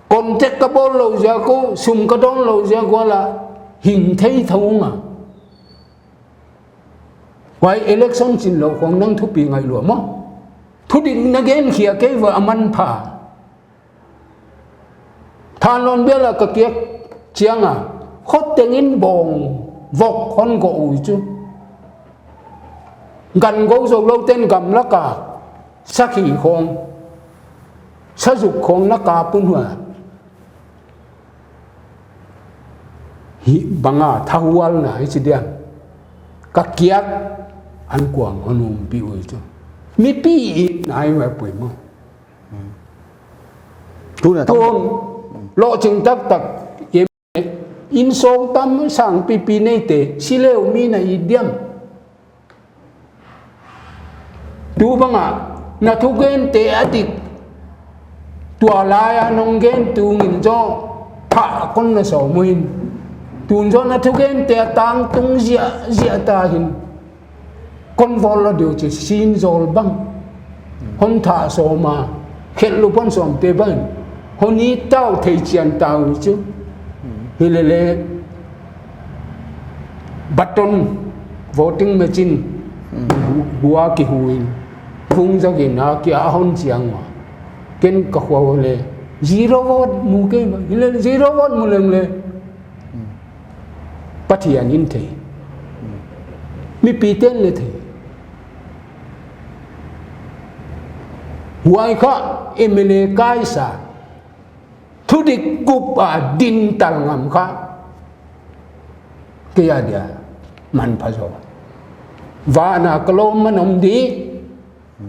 Contact ka bawl lou ziak ua, sum ka dawn lou ziak ua la hing thei thou ma. Huai election chin lou khong nang thupi ngai lua maw. Thudik na gen khia kei va a manpha. Thanlon bial a ka kiak chiang a, khot teng in bawng vok hon go uh chu. Gan go zou lou ten gamlak a sakhi khong, sazuk khong na kap un hua. Hi bang a thahual na hi chi diam. Ka kiak an kuang hon umpi uh chu. Mipi in ai mai pui maw. Tuna tam. Tun lo ching taktak. Em, in song tam sang pipi neite, si leu mi na i diam. Tu bang a, na thugente a dik. Tua lai a nong gen tu ngin zaw, pha kon na sawm uh in. Tun zaw na thugente a tangtung ziahziah ta hin. Kon vol la diu chi sin zol bang. Hon thah sawm a, khelh lup hon sawmte bang. Hon it tau thei chian tau chu. Hi lele button voting machine. Bua kihu in. Vung zak in a kia hon chiang ua. Ken ka khua le. Zero vote mu kei ma. Hi lele zero vote mu leng le. Pathian in thei. Mipi ten le thei. Huai kha M L A kaisa. Thudik gup a din tal ngam kha. Kei a dia manpha zaw. Van a ka lawm man om di.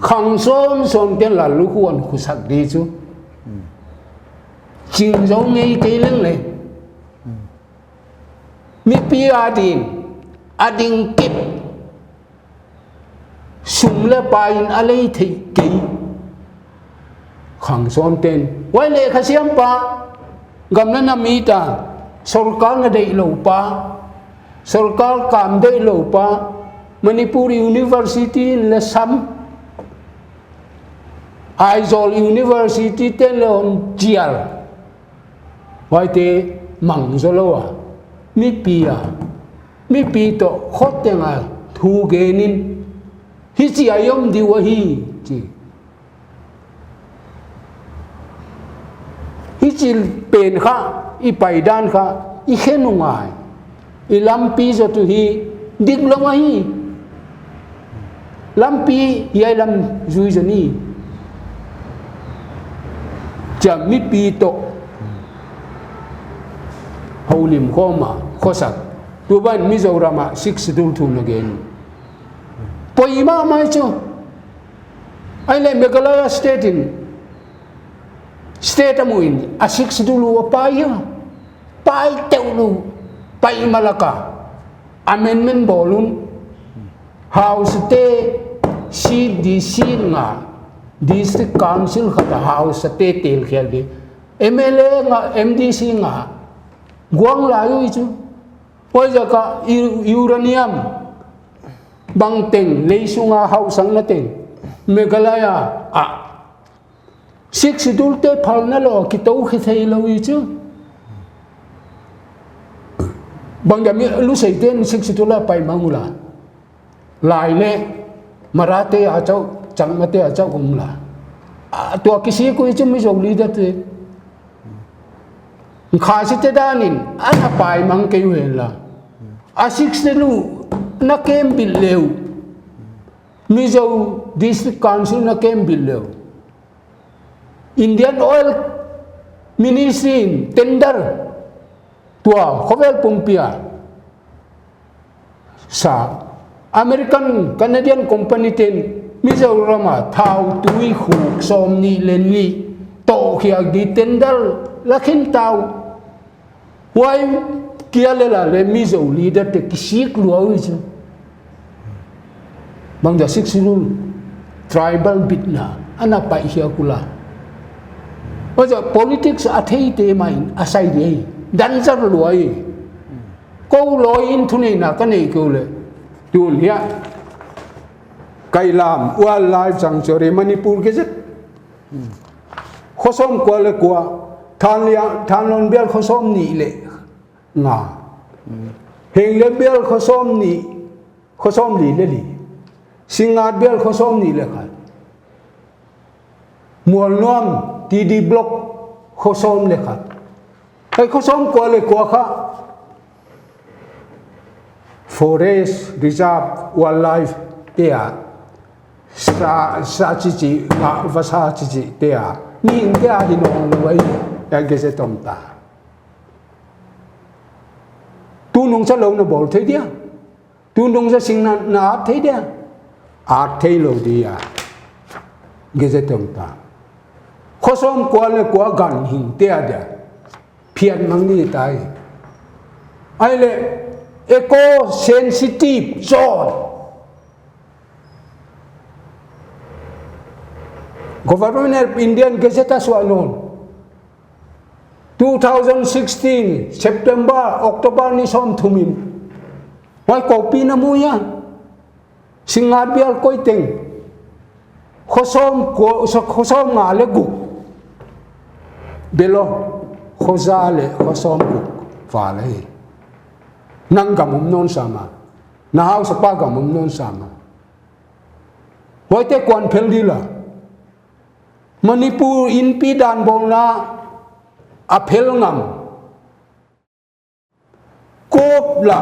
Khang sawmsawm ten la lukhuan khusak di chu. Ching zaw ngei kei leng le. Mipi a din, a ding kip. Sum le pai in a lei thei kei. Khang sawm ten. Huai le kha siam pa. Gam na na mi ta. Sorkar na deih lou pa. Sorkar kam deih lou pa. Manipur University in le sam. Aizawl University ten le hon chial. Huaite mang zaw lou a, mipi a, mipi toh khot teng a thu gen in, hichi a i om di uh ahi, chi. Hichi pen kha, i paidan kha, i khen uh ngai. I lampi zaw tuh hi dik lou ahi. Lampi hiai lam zui zaw ni. Chia mipi toh houlim khawm a, khosak. Tu ban Mizoram a Sixth Schedule thu na gen. Poi mahmah chu. Ai le Meghalaya State in, state a mu in, a Sixth Schedule uh a pai a. Pai teuh lou, pai ma lak a. Amendment bawl un. House te, seat di seat nga. District Council khat a house te tel khel di. M L A nga, M D C nga. Guang lai uh chu. Huai ziak a u-, uranium. Bang teng, lei sung a hauhsakna teng. Meghalaya a. Sixth Schedule te phalna lou, kitou khe thei lou hi chu. Bang dia mi lusei ten Sixth Schedule a pai mang ula. Lai le, Mara te a chauh, Chakmate a chak om la. A, tua kisik uh chu Mizo leader te. Khasite dan in, ana pai mang kei uh hen la. A Sixth Schedule na kem bil leh uh. Mizo District Council na kem bil leh uh. Indian Oil Ministry in tender tua khovel pumpi a sa, American, Canadian company ten Mizoram a thau tui khuk sawmnih leh nih toh khiak di tender la khin ta uh. Huai kia leh la leh Mizo leader te kisik lua uh chu. Bang dia Sixth Schedule, tribal bitna, ana pai hiak uh la. Huai chu politics a theite mah in a sai di. Danger lua hi. Kou lou in thuneihna ka nei kei uleh. Tun hiai. Kailam, Wildlife Sanctuary, Manipur Gazette. Kho sawmkua leh kua, Thanlia-, Thanlon bial kho sawmnih leh nga. Henglep bial kho sawmnih, kho sawmli leh li. Singngat bial kho sawmnih leh khat. Mualnuam T D Block kho sawm leh khat. Hiai kho sawmkua leh kua kha Forest Reserve, Wildlife te a, sa, sa chichi, va, vasa chichi te a, mihing te a hi nawn lua hi, a Gazette om ta. Tunung cha lou na bawl thei dia. Tunung cha sing na, na at thei dia. At thei lou dia. Gazette om ta. Kho sawmkua leh kua ganhing te a dia. Phiat mang ni tai. Ahihleh eco sensitive zone. Government of Indian Gazette a suah nawn. Two thousand sixteen, September, October ni sawmthum in. Huai copy na mu hia. Singngat bial koi teng. Kho sawm ko-, so-, kho sawmnga leh guk. Bel aw, kho za leh kho sawmguk. Fa leh. Nang gam om nawn sam a. Na hausapa gam om nawn sam a. Huaite kuan phel di la. Manipur inpi dan bawlna a phel ngam. Kop la.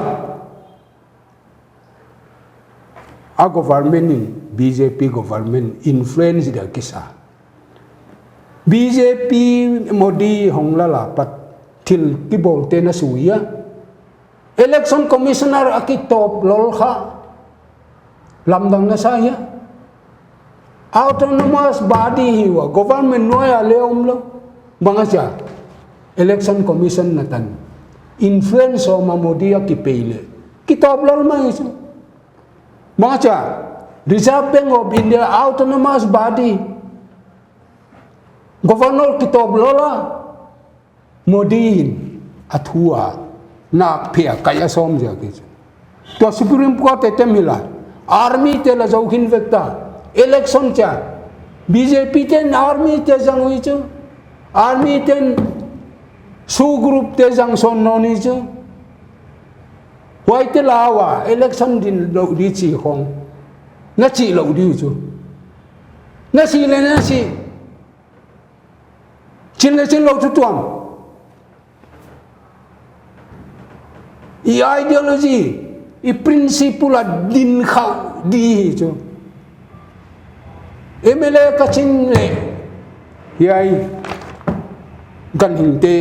A government in, B J P government influence dia kisa. B J P Modi hong lal a pat thil kibawlte na sui a. Election Commissioner a kitawp lol kha. Lamdang na sa hia. Autonomous body hi ua, government nuai a leh om lou. Bang a chia. Election Commission na tan. Influence om a Modi a kipei leh. Kitawp lol mai chu. Bang a chia. Reserve Bank of India, autonomous body. Governor kitawp lol a. Modi in a thu a nak phia kai a sawm ziak hi chu. Tua Supreme Court te tem hi la. Army te la zou khin vek ta. Election chia. B J P ten army te zang uh hi chu. Army ten SoO group te zang sawn nawn hi chu. Huaite la ua election din lou di chi khong. Na chi lou di uh chu. Na si leh na si. Chin leh chin lou tutuam. I ideology, i principle a din khauh di hi chu. M L A ka chin leh. Hiai ganhingte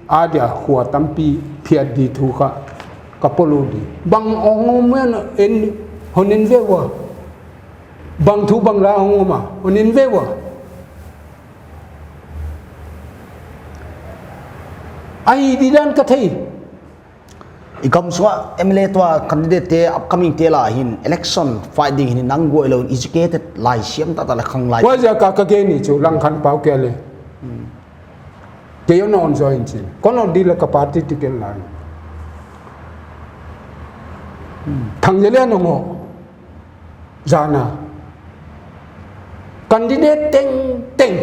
a dia khua tampi phiat di thu kha ka pawt lou di. Bang hong om en, en, hon en ve ua. Bang thu bang la hong om a, hon en ve ua. Ahi di dan ka thei. I kam sung a M L A tua candidate te upcoming te la hin election fight ding hin nang guai lou educated laisiam taktak leh khanglai. Huai ziak a ka gen hi chu lang khan pau ke leh. Kei hon on join chin. Kon on di leh ka party ticket lai. Thang je leh nong o. Zana. Candidate tengteng.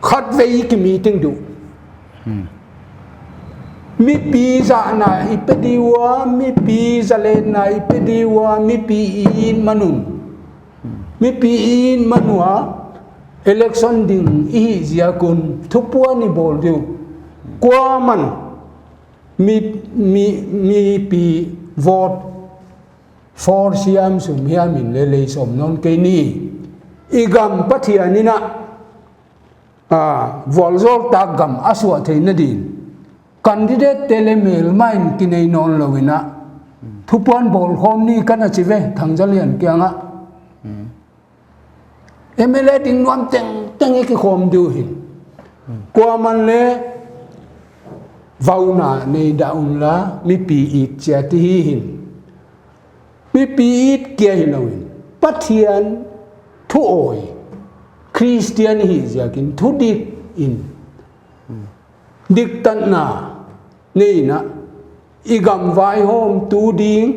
Khatvei ki meeting di uh. Mipi zahna i pe di ua, mipi zalenna i pe di ua, mipi i it man un. Mipi in man ua election ding i hih ziak un thupuan i bawl di uh. Kuaman mi, mi, mipi vote four siam sum hiam in leh lei sawm nawn kei ni. I gam Pathian in a, a, vualzawl tak gam a suah theihna din candidate te leh melma in kinei nawn lou in a, thupuan bawl khawm ni ka na chi ve, Thangzalian kiang ah. M L A ding nuam tengteng i kikhawm di uh hi. Kuaman leh vauna nei dah un la, mipi it chiat i hi hi. Mipi it kia hilou in, Pathian thu awi, Christian i hih ziakin thudik in, diktatna nei in a, i gam vaihawmtu ding,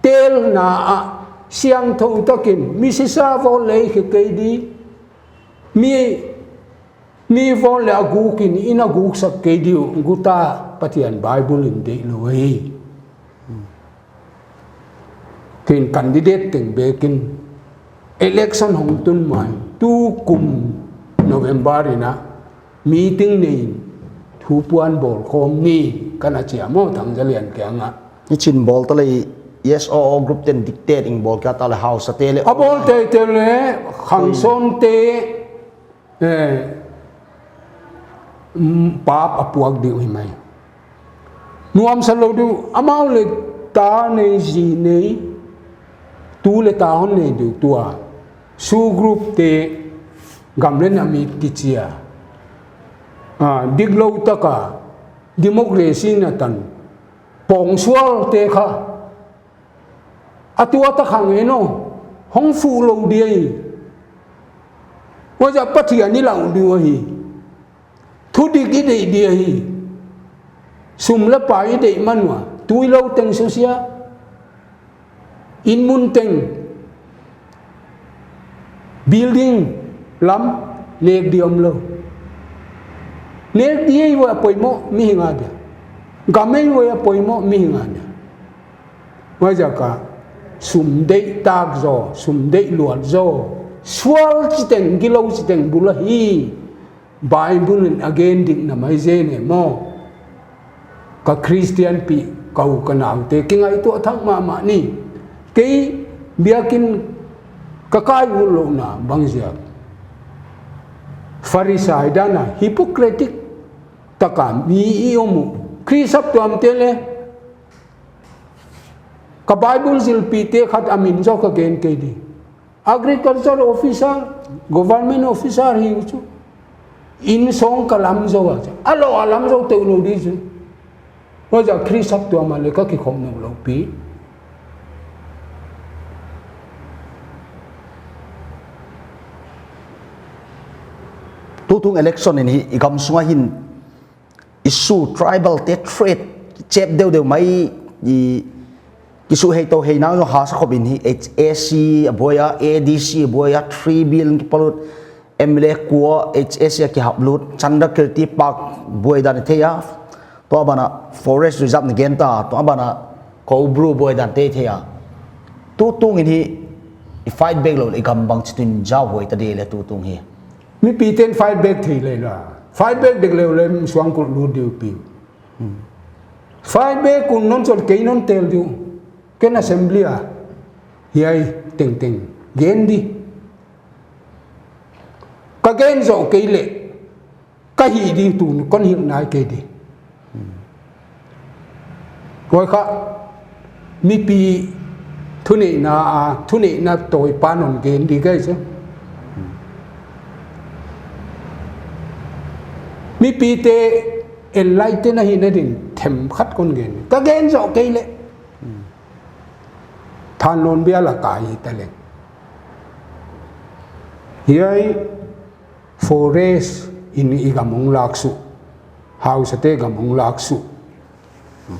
telna ah siangthou takin, mi sisa vote leh khe kei di, mi, mi vote leh a guk in, inn a guksak kei di uh, guta Pathian Bible in deih lou hi. Ken candidate teng bek in election hong tun mai, tukum November in a meeting nei in thupuan bawl khawm ni ka na chi a maw, Thangzalian kiang ah. I chin bawl ta leh, yes or no group ten dictate in bawl kia ta leh, House te leh. A bawl teitei leh, Khangson te, eh, mm, pap a puak di uh hi mai. Nuamsa lou di uh, amau leh ta nei, zi nei, tu leh ta hon nei di uh tua. Su group te gam leh nam it kichi a, a, diklou taka democracy na tan pawngsual te kha, a tua ta khang e no, hong fuh lou di ahi. Huaiziak Pathian i lau di uh ahi. Thudik i deih di ahi. Sum leh pai i deih man ua, tuilou teng susia, inn mun teng, building lam nek di omlou. Nek di ei ua poimoh mihing a dia. Gam ei ua poimoh mihing a dia. Huaiziak a sum deih tak zaw, sum deih luat zaw, sual chiteng, gilou chiteng bul ahi. Bible in a gen dik na mai zen e maw. Ka Christian pi, ka u ka nau te, kingaihtuah thak mahmah ni. Kei biakin ka kai ulou na bang ziak, Pharisai dan a hypocritic taka mi i om uh. Khrist saptuam te leh, ka Bible zilpih te khat a min zaw ka gen kei di. Agriculture officer, government officer hi uh chu. Inn sawng ka lam zaw a chu. A lo a lam zaw teuh lou di chu. Huaiziak Khrist saptuam a leh ka kikhop nawn lou pi. Tutung election in hi, i gam sung a hin issue, tribal te threat, chep deuhdeuh mai, i, issue hei tou hei nang zong hasa khop in hi, H A C a buai a, A D C a buai a, three billion kipalut, M L A kua, H A C a kihap lut, Chandrakirti Park buai dan i thei a, tua ban a Forest Reserve na gen ta, tua ban a Koubru buai dan te thei a. Tutung in hi, i fight back lou leh i gam bangchituk in zauhuai ta di leh tutung hi. Mipi ten fight back thei leh la. Fight back dek leh leh suang kul lut di uh pi. Fight back un non chol kei non tel di uh. Ken assembly a hiai tengteng gen di. Ka gen zoh kei leh ka hih di tun kon hilh nai kei di. Huai kha mipi thuneihna a, thuneihna tawipa non gen di ka hi chu. Mipite enlighten ahihna din themkhat kon gen. Ka gen zoh kei leh. Thanlon bial a kai hi ta leh. Hiai Forest in i gam hong lak suh, hausate gam hong lak suh,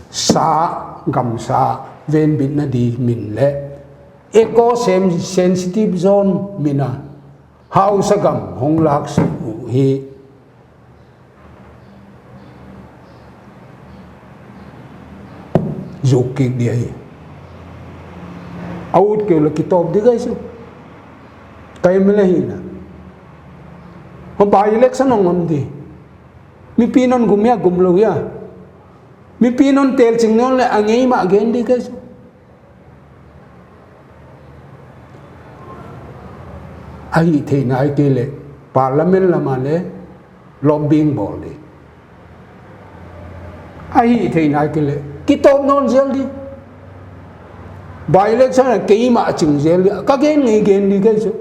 sa, gamsa venbitna di min leh eco sen-, sensitive zone min a hausa gam hong lak suh uh hi. Zuk kik di ahi. A ut kei uleh kitawp di ka hi chu. Ka M L A hihna. Hon by-election hong om di. Mipi'n hon gum hia, gum lou hia. Mipi'n hon telching nawn leh a ngei mah gen di kei chu. A hihtheihna ahihkeileh Parliament lam ah leh lobbying bawl di. A hihtheihna ahihkeileh kitawp nawn zel di. By-election a keimah ching zel di. Ka gen ngei gen di kei chu.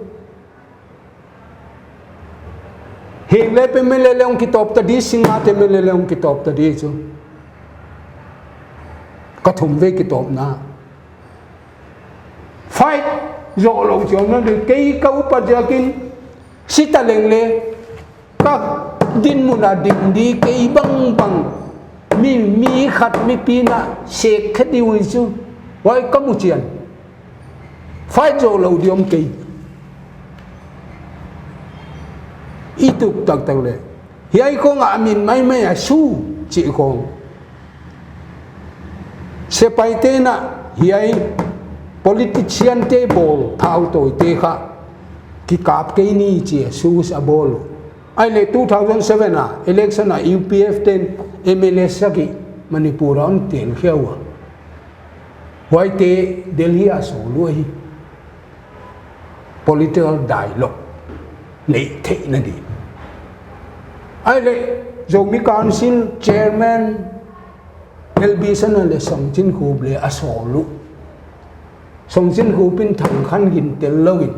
Henglep M L A leng kitawp ta di, Singngat M L A leng kitawp ta di chu. Ka thumvei kitawpna. Fight zoh lou chiang na di, kei ka upat ziakin si ta leng leh ka dinmun a ding di, kei bangbang mi, mi khat mipi'n a sek khe di uh chu. Huai ka mu chian. Fight zoh lou di om kei. I tup taktak leh. Hiai khong a min maimai a SoO chih khong. Sepaite'n a hiai politician te bawl thautawite kha kikap kei ni chi a SoO a bawl. Ahihleh two thousand seven a election a U P F te'n M L A sagih Manipur a hon tel khia ua. Huaite Delhi a sawl uh ahi. Political dialogue neih theihna di. Ahihleh Zomi Council Chairman L B Sana leh Songchinkhup leh a sawl uh. Songchinkhup in Thangkhangin tel lou in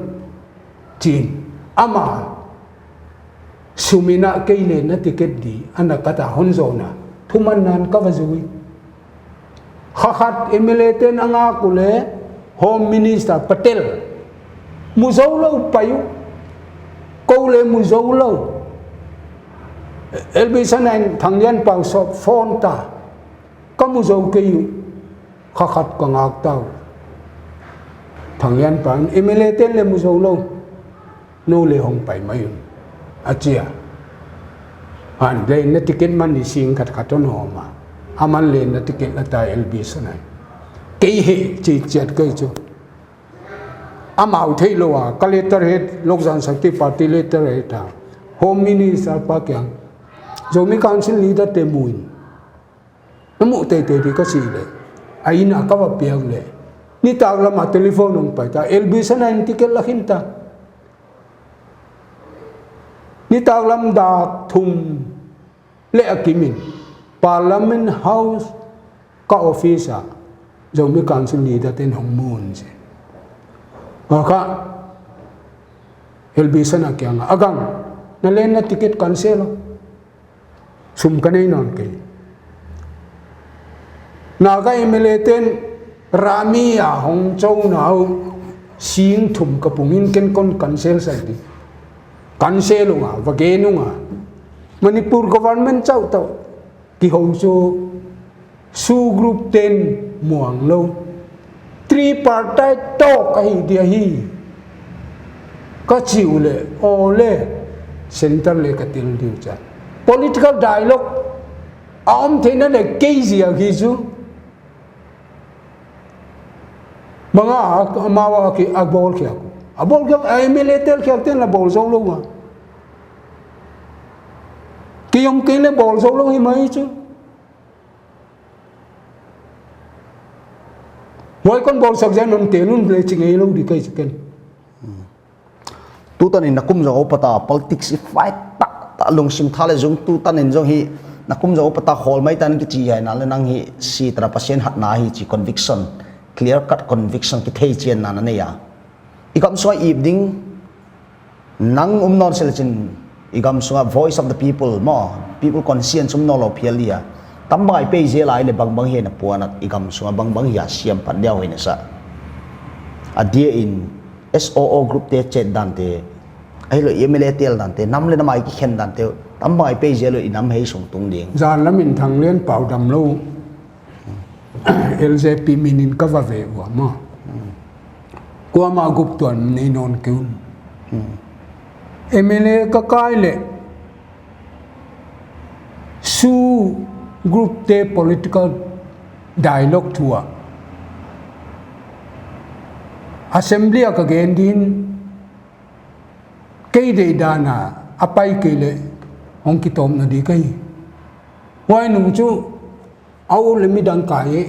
chin. Amah sum in a kei leng na ticket di, ana ka ta hon zonna. Thumanna'n ka va zui. Kha khat M L A te'n a ngak uleh Home Minister Patel. Mu zou lou pai uh. Kou leng mu zou lou. L B Sana in Thanglianpau sawp phone ta. Ka mu zou kei uh. Kha khat ka ngak ta uh. Thanglianpau in M L A te'n leng mu zou lou. Nou leng hong pai mai un. A chi a. Aman leng na ticket man ni sing khat khat hon hawm a. Aman leng na ticket la ta L B Sana in. Kei hi chi chiat kei chu. Amau theilou a. Ka letterhead, Lok Jan Shakti Party letterhead a. Home Minister pa kiang. Zomi Council leader te mu in. Na mu teitei di ka chih leh. A inn a ka va piak leh. Nitaklam a telephone hong pai ta. L B Sana in ticket la khin ta. Nitaklam dak thum leh a kim in. Parliament House ka office a. Zomi Council leader te'n hong mu un chi. Huai kha L B Sana kiang a. A gang. Na leng na ticket cancel lou. Sum ka nei nawn kei. Naga M L A te'n Rami a hong chou na uh sing thum ka pung in ken kon cancel sak di. Cancel ung a, va gen ung a. Manipur government chauh tawh kihou chu SoO group te'n muang lou. Tripartite talk ahi di ahi. Ka chi uleh, aw leh, center leng ka tel di uh chia. Political dialogue a om theihna leh kei ziak hi chu. Bang a, amau a ki, a bawl khiak. A bawl khiak, a M L A tel khiak te'n la bawl zou lou a. Kei om kei leh bawl zou lou hi mai chu. Huai kon bawlsak ziak in hon tel un leh chi ngei lou di kei chi ken. Tutan in na kum zong upat a politics i fight taktak lungsim tha leh zong tutan in zong hi na kum zong upat a khawl mai tan kichi hiai na leh nang hi si tana Pasian hatna hi chi conviction, clear cut conviction kithei chianna na nei a. I gam sung a ip ding nang um nawn sel chin, i gam sung a voice of the people maw, people conscience um nawn lou phial dia. Tambang i pei zel a i leh bangbang hi na puan a i gam sung a bangbang hi a siam pan dia hoih na sa. A dia in SoO group te chet dan te, ahilou M L A tel dan te, nam leh nam a i kikhen dan te, tambang i pei zel lou i nam hei sung tung ding. Zan lam in Thanglianpau dam lou. L J P min in ka va ve ua maw. Kuamah gup tuan nei nawn kei un. M L A ka kai leh SoO group te political dialogue thu a assembly a ka gen din Kei deihdan a, a pai kei leh hong kitawpna di ka hi. Huai nung chu, a u leh midang kai e.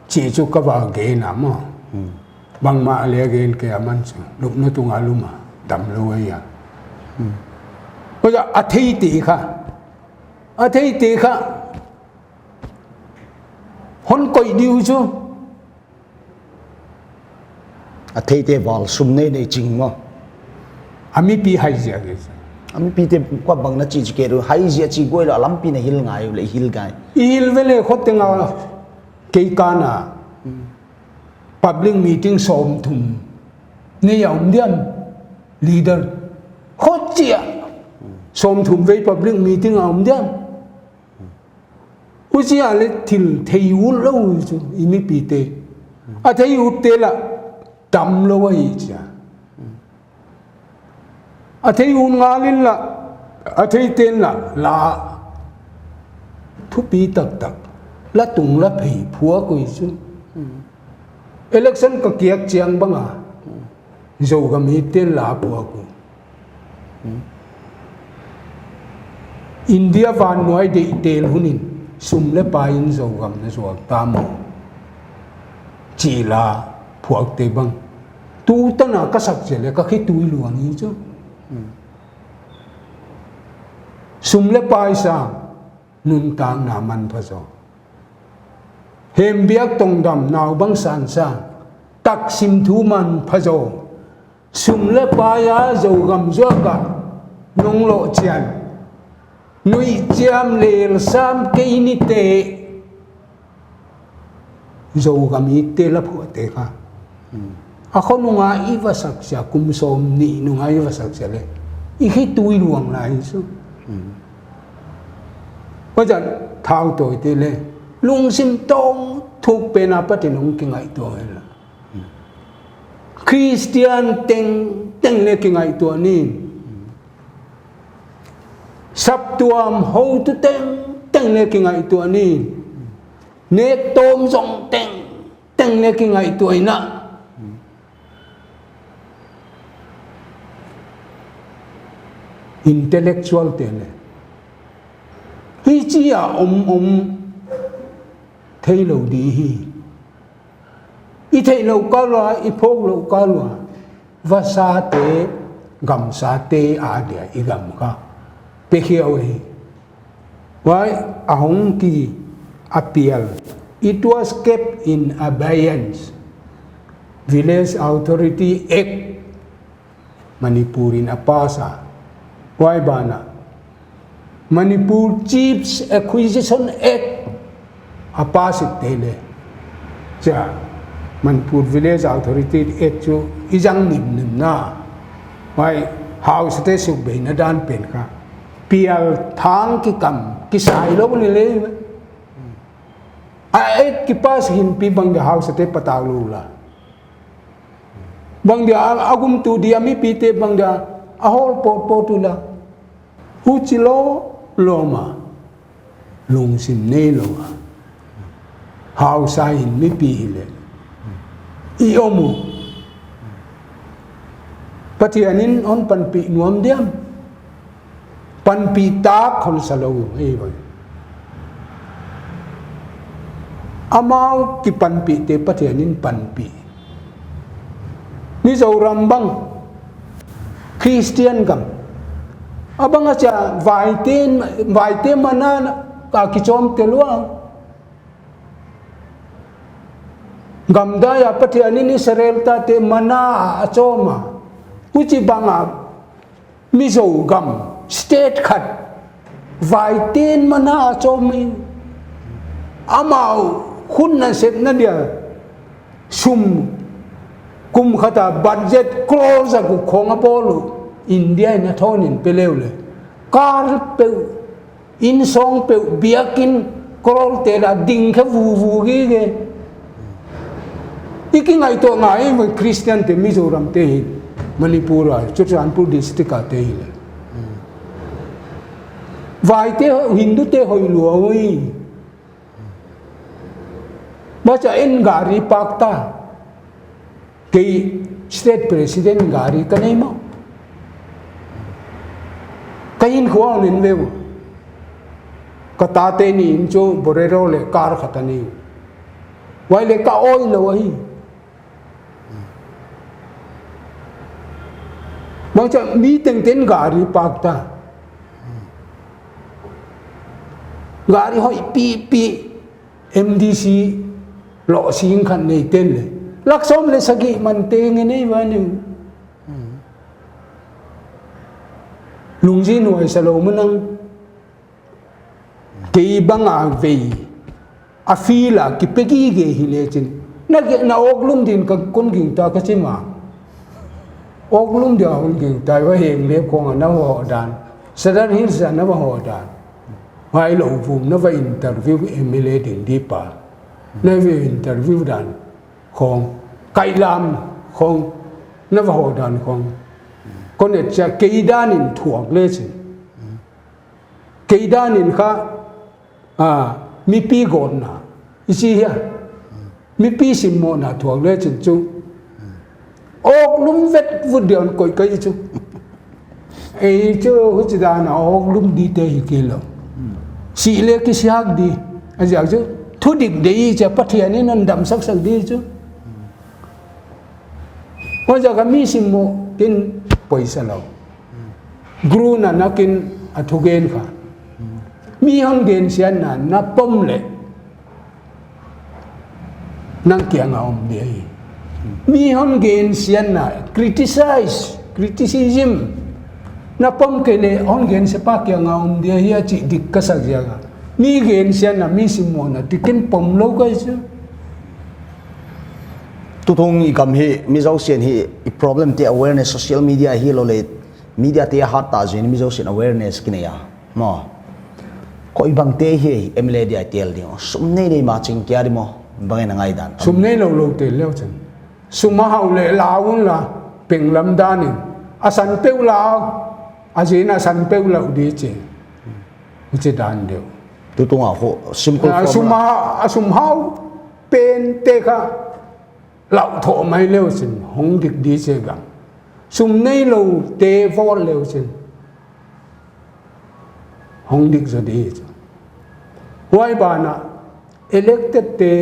Chih chu ka va gen a maw. Hmm. Bangmah leh gen kei a, aman chu lupna tunga lum a, damlou ahi a. Hmm. Huai a, a theite kha. A theite kha. Hon koih di uh chu. A theite val sum nei nei ching maw. A mipi hai ziak e. A mipite kua bang na chih chih kei uh, hai ziak chih guai lou, a lampi na hil ngai uh leh hil ngai. I hil ve leh khoteng a kei kan a. Hmm. Public meeting sawmthum nei a om diam, leader. Khotchia. Sawmthum vei public meeting a om diam. Huchia leh thil thei utlou chu, i mipite. A thei utte lah damlou ahi chia. A thei ut ngal in lah, a theite'n lah, la thupi taktak, la tung la phei phuak uh chu. Election ka kiak chiang bang a, Zogam mite'n la phuak uh. India vannuai deihtel hun in, sum leh pai in Zogam na zuak ta maw, chih la phuakte bang. Tu tan a ka sak chiang leh ka khitui luang hi chu. Sum leh pai sang, nuntakna manpha zaw. Hembiak tongdam, naubang sansan, taksim thu manpha zaw. Sum leh pai a Zogam zuak a nong loh chiang, nuihchiam lel sam kei ni teh. Zogam mite la phuakte kha. Hmm. A khonung a i va sak chia, kum sawmnih nung a i va sak chia leh, i khitui luang lai chu. Hmm. Huai zan thau tawite leh, lungsim tawngthuk pen a Pathian hong kingaihtuah hen la. Christian tengteng leh kingaihtuah ni. Saptuam hotu tengteng leh kingaihtuah ni. Nek tawm zong tengteng leh kingaihtuah in a. Intellectual te leh. Hichia om om theilou di hi. I theihlouh kal ua, i phawklouh kal ua, vasate, gamsate adia i gam kha pe khia uh hi. Huai a hong ki a pial. It was kept in abeyance. Village Authority Act. Manipur in a pass a. Huai ban ah Manipur Chiefs Acquisition Act a pass it te leh. Chia, Manipur Village Authority Act chu i zang nimnim na. Huai hausate sukbeina dan pen kha. Pial thang kikam, kisai lou lele. A act kipass hinpi bang dia hausate patau lou la. Bang dia a, a gumtu dia mipite bang dia a hawl potpot ula. Huchi lou lou mah. Lungsim neilou a. Hausa in mipi hileh. I om uh. Pathian in hon panpih nuam diam. Panpih tak hon sa lou, ei bang. Amau kipanpihte Pathian in panpih. Mizoram bang, Christian gam. A bang a chia vaite, vaite mana ka kichom te lua. Gamdai a Pathian in Israel tate mana a chom a. Huchi bang a Mizo gam, state khat, vaite'n mana a chom in, amau hun nasepna dia, sum, kum khat a budget crore za guk khong a bawl uh, India in a thon in pe leu leh. Car peuh, inn sawng peuh, biakinn crore te la ding kha vuvu gige. I kingaihtuah ngai, Christian te Mizoram te hi, Manipur a, Churachandpur district a te hi leh. Vaite, Hindu te hoih lua ui. Macha in gari park ta. Kei State President gari ka nei maw. Ka inn khua nen veu. Ka tate ni in chu Bolero leh car khat a nei. Huai leh ka awi lou ahi. Bangchia mi tengteng gari park ta. Gari hoih pipi, M D C loh sing khat nei ten leh. Lak sawm leh sagih man teng e nei va ni. Lungzin huai sa lou manang. Kei bang a vei. A feel a kipe gige hi le chin. Na ge, na awklum din ka kon gingta ka chi ma. Awklum dia kon gingta, huai heng le khong a na hoh dan. Sadar Hills a na va hoh dan. Huai lou vum na va interview M L A ding di pa. Na va interview dan. Khong. Kailam khong. Na va hoh dan khong. Kon et cha kei dan in thuak le chin. Kei dan in kha, a, mipi gawtna. I chi hia. Mipi simmohna thuak le chin chu. Awklum vet vut dia hon koih ka hi chu. Ei chu huchi dan a awklum di te hi kei lou. Si le kisiak di. A ziak chu. Thudik dei chia Pathian in hon damsak sak di chu. Huaiziak a mi simmoh kin poisa lou. Gru na nakin a thugen kha. Mi hon gensiatna na pom leh. Nang kiang a om dia hi. Mi hon gensiatna, criticize, criticism. Na pom kei leh hon gensia pa kiang a om dia hi a chi dik ka sak ziak a. Mi gensiatna, mi simmohna, dikin pom lou ka hi chu. Tutung i gam hi, mi zosian hi, i problem te awareness, social media hi lou le, media te hat ta zin, mi zosian awareness ki nei a. Maw. Koi bang te hi, M L A dia tel ding. Sum nei nei ma ching kia di maw. Bang e na ngaihdan. Sum nei lou lou te leu chen. Sum a hau le lau un la, peng lam dan in. A san peu lau, a zin a san peu lau di che. Huchi dan deuh. Tutung a ho, simple a formula. Sum a, a sum hau, pen te kha, lau tho mai leu chin, hong dik di che gam. Sum nei lou te vol leu chin. Hong dik zaw di che. Huai ban a, elected te,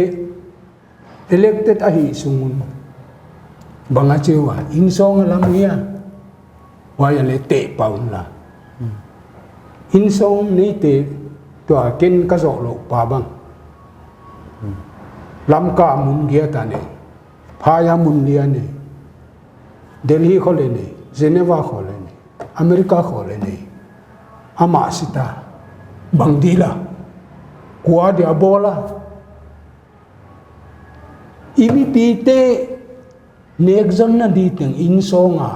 elected ahih sung un. Bang a chi ua, innsawng a lam hia. Huai a le teh pah un la. Innsawng nei te tua ken ka zoh lou pa bang. Lamka mun giat a nei. Phaya mun li a nei. Delhi khong le nei. Geneva khong le nei. America khong le nei. Amah sita. Bang di la. Kua dia bawl a. I mipi te nekzonna di teng innsawng a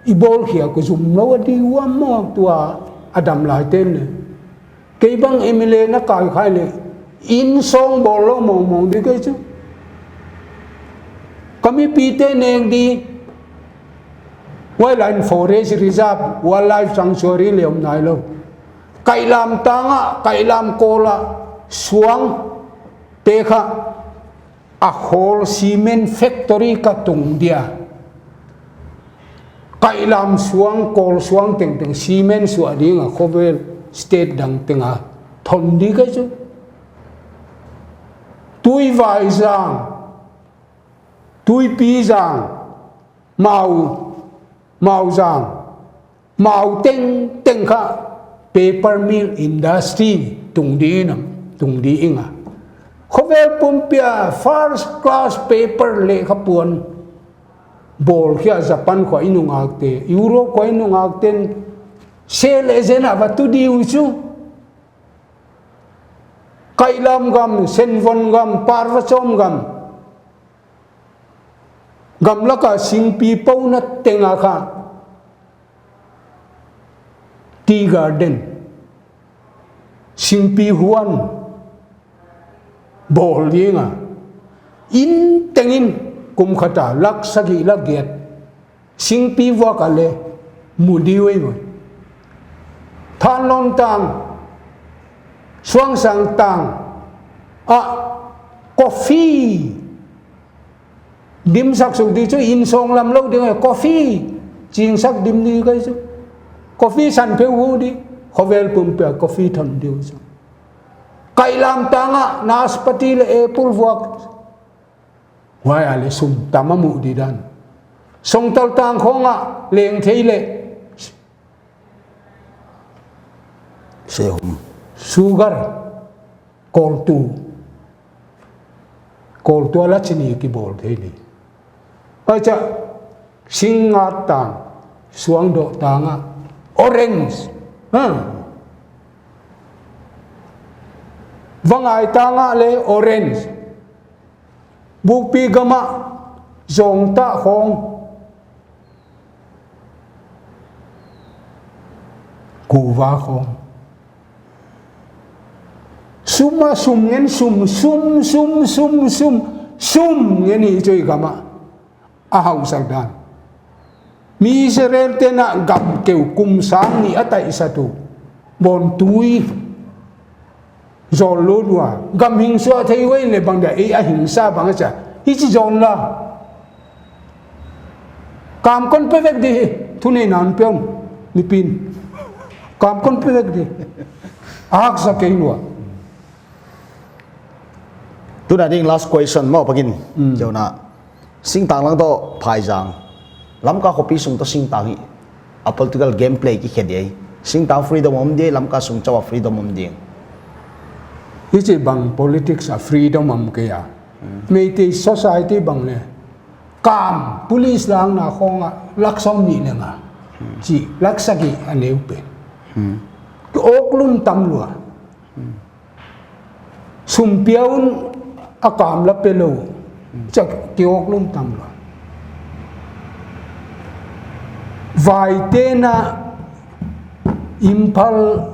i bawl khia kha zum lou a di ua maw tua a dam lai ten le. Kei bang M L A na kai khai le innsawng bawl lou mawngmawng di kei chu. Ka mipi te nek di Wildlife Forest Reserve, Wildlife Sanctuary le om nai lou. Kailam tang a, Kailam kawl a, suang te kha a khawl cement factory ka tung dia. Kailam suang, kawl suang tengteng cement suah ding a khovel state dang teng a thon di kei chu. Tuivai zang, Tuipi zang, Mau, Mau zang, Mau tengteng kha paper mill industry tung di nam, tung di ing a. Khovel pumpi a first class paper leh kha puan bawl khia Japan khua i nungak te, Europe khua i nungak ten sale zen a va tu di uh chu. Kailam gam, Senvon gam, Parvachom gam. Gamlak a singpi pouna teng a kha. Tea garden. Singpi huan. Bawl ding a. Inn teng in kum khat a lak sagih lak giat. Singpi vuak a le mu di uh ei maw. Thanlon tang, Suangsang tang, a coffee Dimsak suk di chu, inn sung lam lou ding, coffee chingsak dim di ka hi chu. Coffee san pheuh hu di, khovel pumpi a coffee thon di uh chu. Kailam tang ah naspati leh apple vuak. Huai a leh sum tam a muh di dan. Songtal tang khong ah leng thei leh Sehum. Sugar. Koltu. Koltu a la chini kibawl thei di. Huaicha, Singngat tang, Suangdoh tang ah, orange. Ha. Vangai tang ah leh orange. Bukpi gam ah, Zongtah khong. Kuva khong. Sum a sum ngen sum, sum, sum, sum, sum, sum ngen hi chu i gam ah. A hausak dan. Mi Israel te'n a gam keu kum sang nih a taihsa tu. Bawn tui. Zawl lut ua. Gam hing suah thei uai leh bang dia, ei a hing sa bang a chia. Hichi zawn la. Kam kon pe vek di hi. Thuneihna hon pe un. Mipi'n. Kam kon pe vek di. A haksa kei lua. Tuna ding last question maw pakin. Mm. Cheu na. Singtang lang toh Phaizang. Lamka khopi sung toh Singtang hi. A political game play ki khe di. Singtang freedom om di, Lamka sung chauh a freedom om di. Hichi bang politics a freedom om kei a. Hmm. Meitei society bang leh. Kam, police langna khong ah, lak sawmnih leh nga. Hmm. Chi, lak sagih a neu pen. Hmm. Ki awk lum tam lua. Hmm. Sum pia un a kam la pe lou. Chia ki awk lum tam lua. Vaite'n a Imphal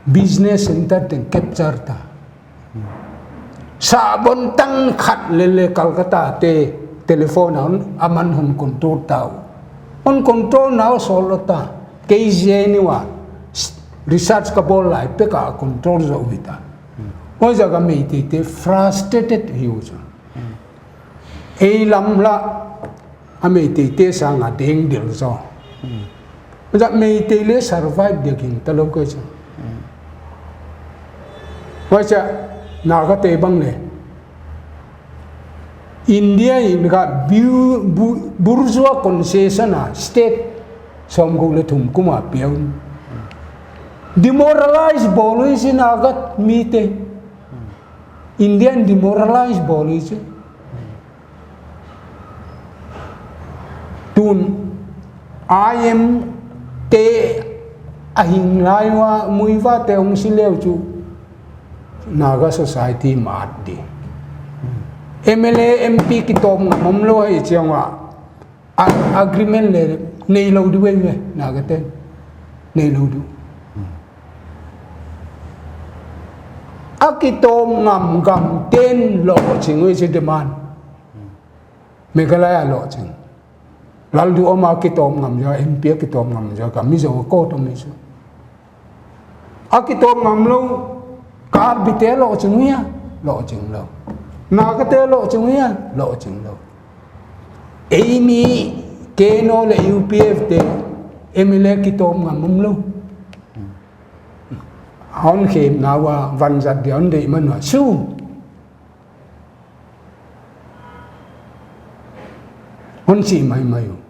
business center te'n capture ta. Sahbawn tang khat leh leh Calcutta te telephone a hon, aman hon control ta uh. Hon control na uh sawl lou ta. Kei J N U a research ka bawl lai pek a control zaw uh hi ta. Huaiziak a Meitei te frustrated hi uh chu. Ei lam lah a Meitei te sang a deng del zaw. Hmm. Huaiziak Meitei leh survive dek hing ta lou ka hi chu. Hmm. Huaicha Naga te bang leh. India in ka bu-, bu-, bourgeois concession a state sawmguk leh thum kum a pia un. Demoralize bawl uh hi Naga mite. India in demoralize bawl uh hi chu. Tun I M te a hing lai ua Muivah te hong si leh uh chu Naga society mat di. M L A, M P kitawm ngam om lou hi chiang ua. A-, agreement leh nei lou di uh ve, Naga te'n. Nei lou di uh. A kitawm ngam gam te'n lohching uh hi chu demand. Meghalaya lohching. Lalduhoma kitawm ngam zaw, M P a kitawm ngam zaw, ka Mizo a court om hi chu. A kitawm ngam lou, Karbi te lohching uh hia, lohching lou. Naga te lohching uh hia, lohching lou. Eimi K N O leh U P F te M L A kitawm ngam om lou. Hon khem na ua vanzat dia hon deih man ua. Su. Hon chih maimai uh.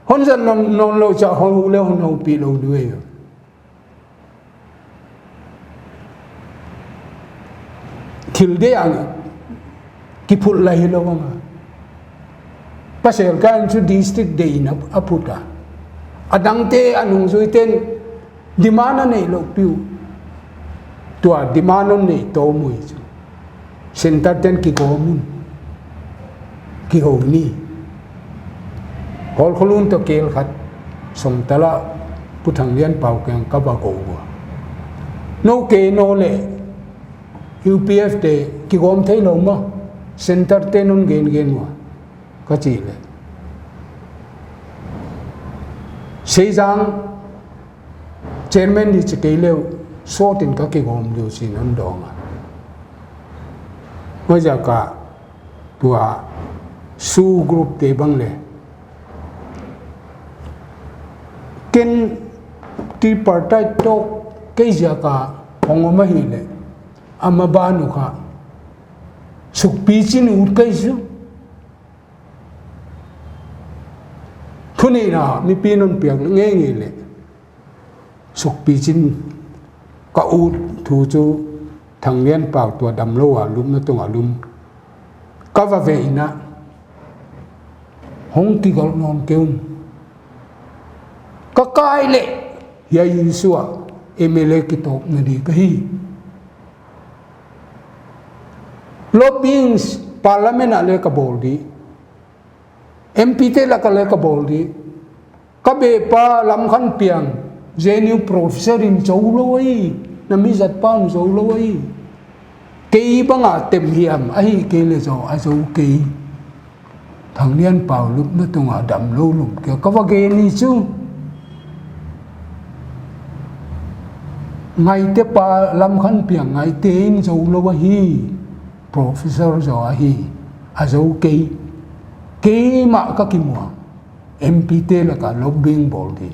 Hon zat nawn, nawn lou chia hon hu leh hon houpih lou di uh ve. Thil deih a kiphut lai hilou bang a. Pasal khat in chu district deih in a, a phut a. Adangte a nungzuite'n demand a neih louh peuh. Tua demand hon neih tawm uh hi chu. Center te'n kigawm un. Kihou ni. Hall Kholun toh kel khat. Songtal a Pu Thanglianpau kiang ka va go ua. Nou K N O leh U P F te kigawm thei lou maw. Center te'n hon gen gen ua. Ka chih leh. Seizang chairman di chi kei leh uh, sawt in ka kigawm di uh chi'n hon dawng a. Huaiziak a, tua SoO group te bang le. Ken tripartite talk kei ziak a hong om ahihleh, a maban uh kha sukpichin ut kei chu. Tuni in a mipi'n hon piak ngeingei leh, sukpichin ka ut thu chu Thanglianpau tua damlou a lupna tung a lum ka va veh in a, hong kigolh nawn kei un. Ka kai leh, hiai inn sung ah MLA kitawpna di ka hi. Lobbying Parliament ah le ka bawl di. MP te lak ah le ka bawl di. Ka beh pa Lamkhanpiang, JNU professor in zou lou ahi, na mi zat pa'n zou lou ahi. Kei bang a tem hiam, ahihkeileh zaw, a zou kei. Thanglianpau lupna tung a damlou lum kei, ka va gen ni chu. Ngaite pa Lamkhanpiang, Ngaite in zou lou ahi. Professor zaw ahi, a zou kei. Keimah ka kimuang. MP te lak ah lobbying bawl di.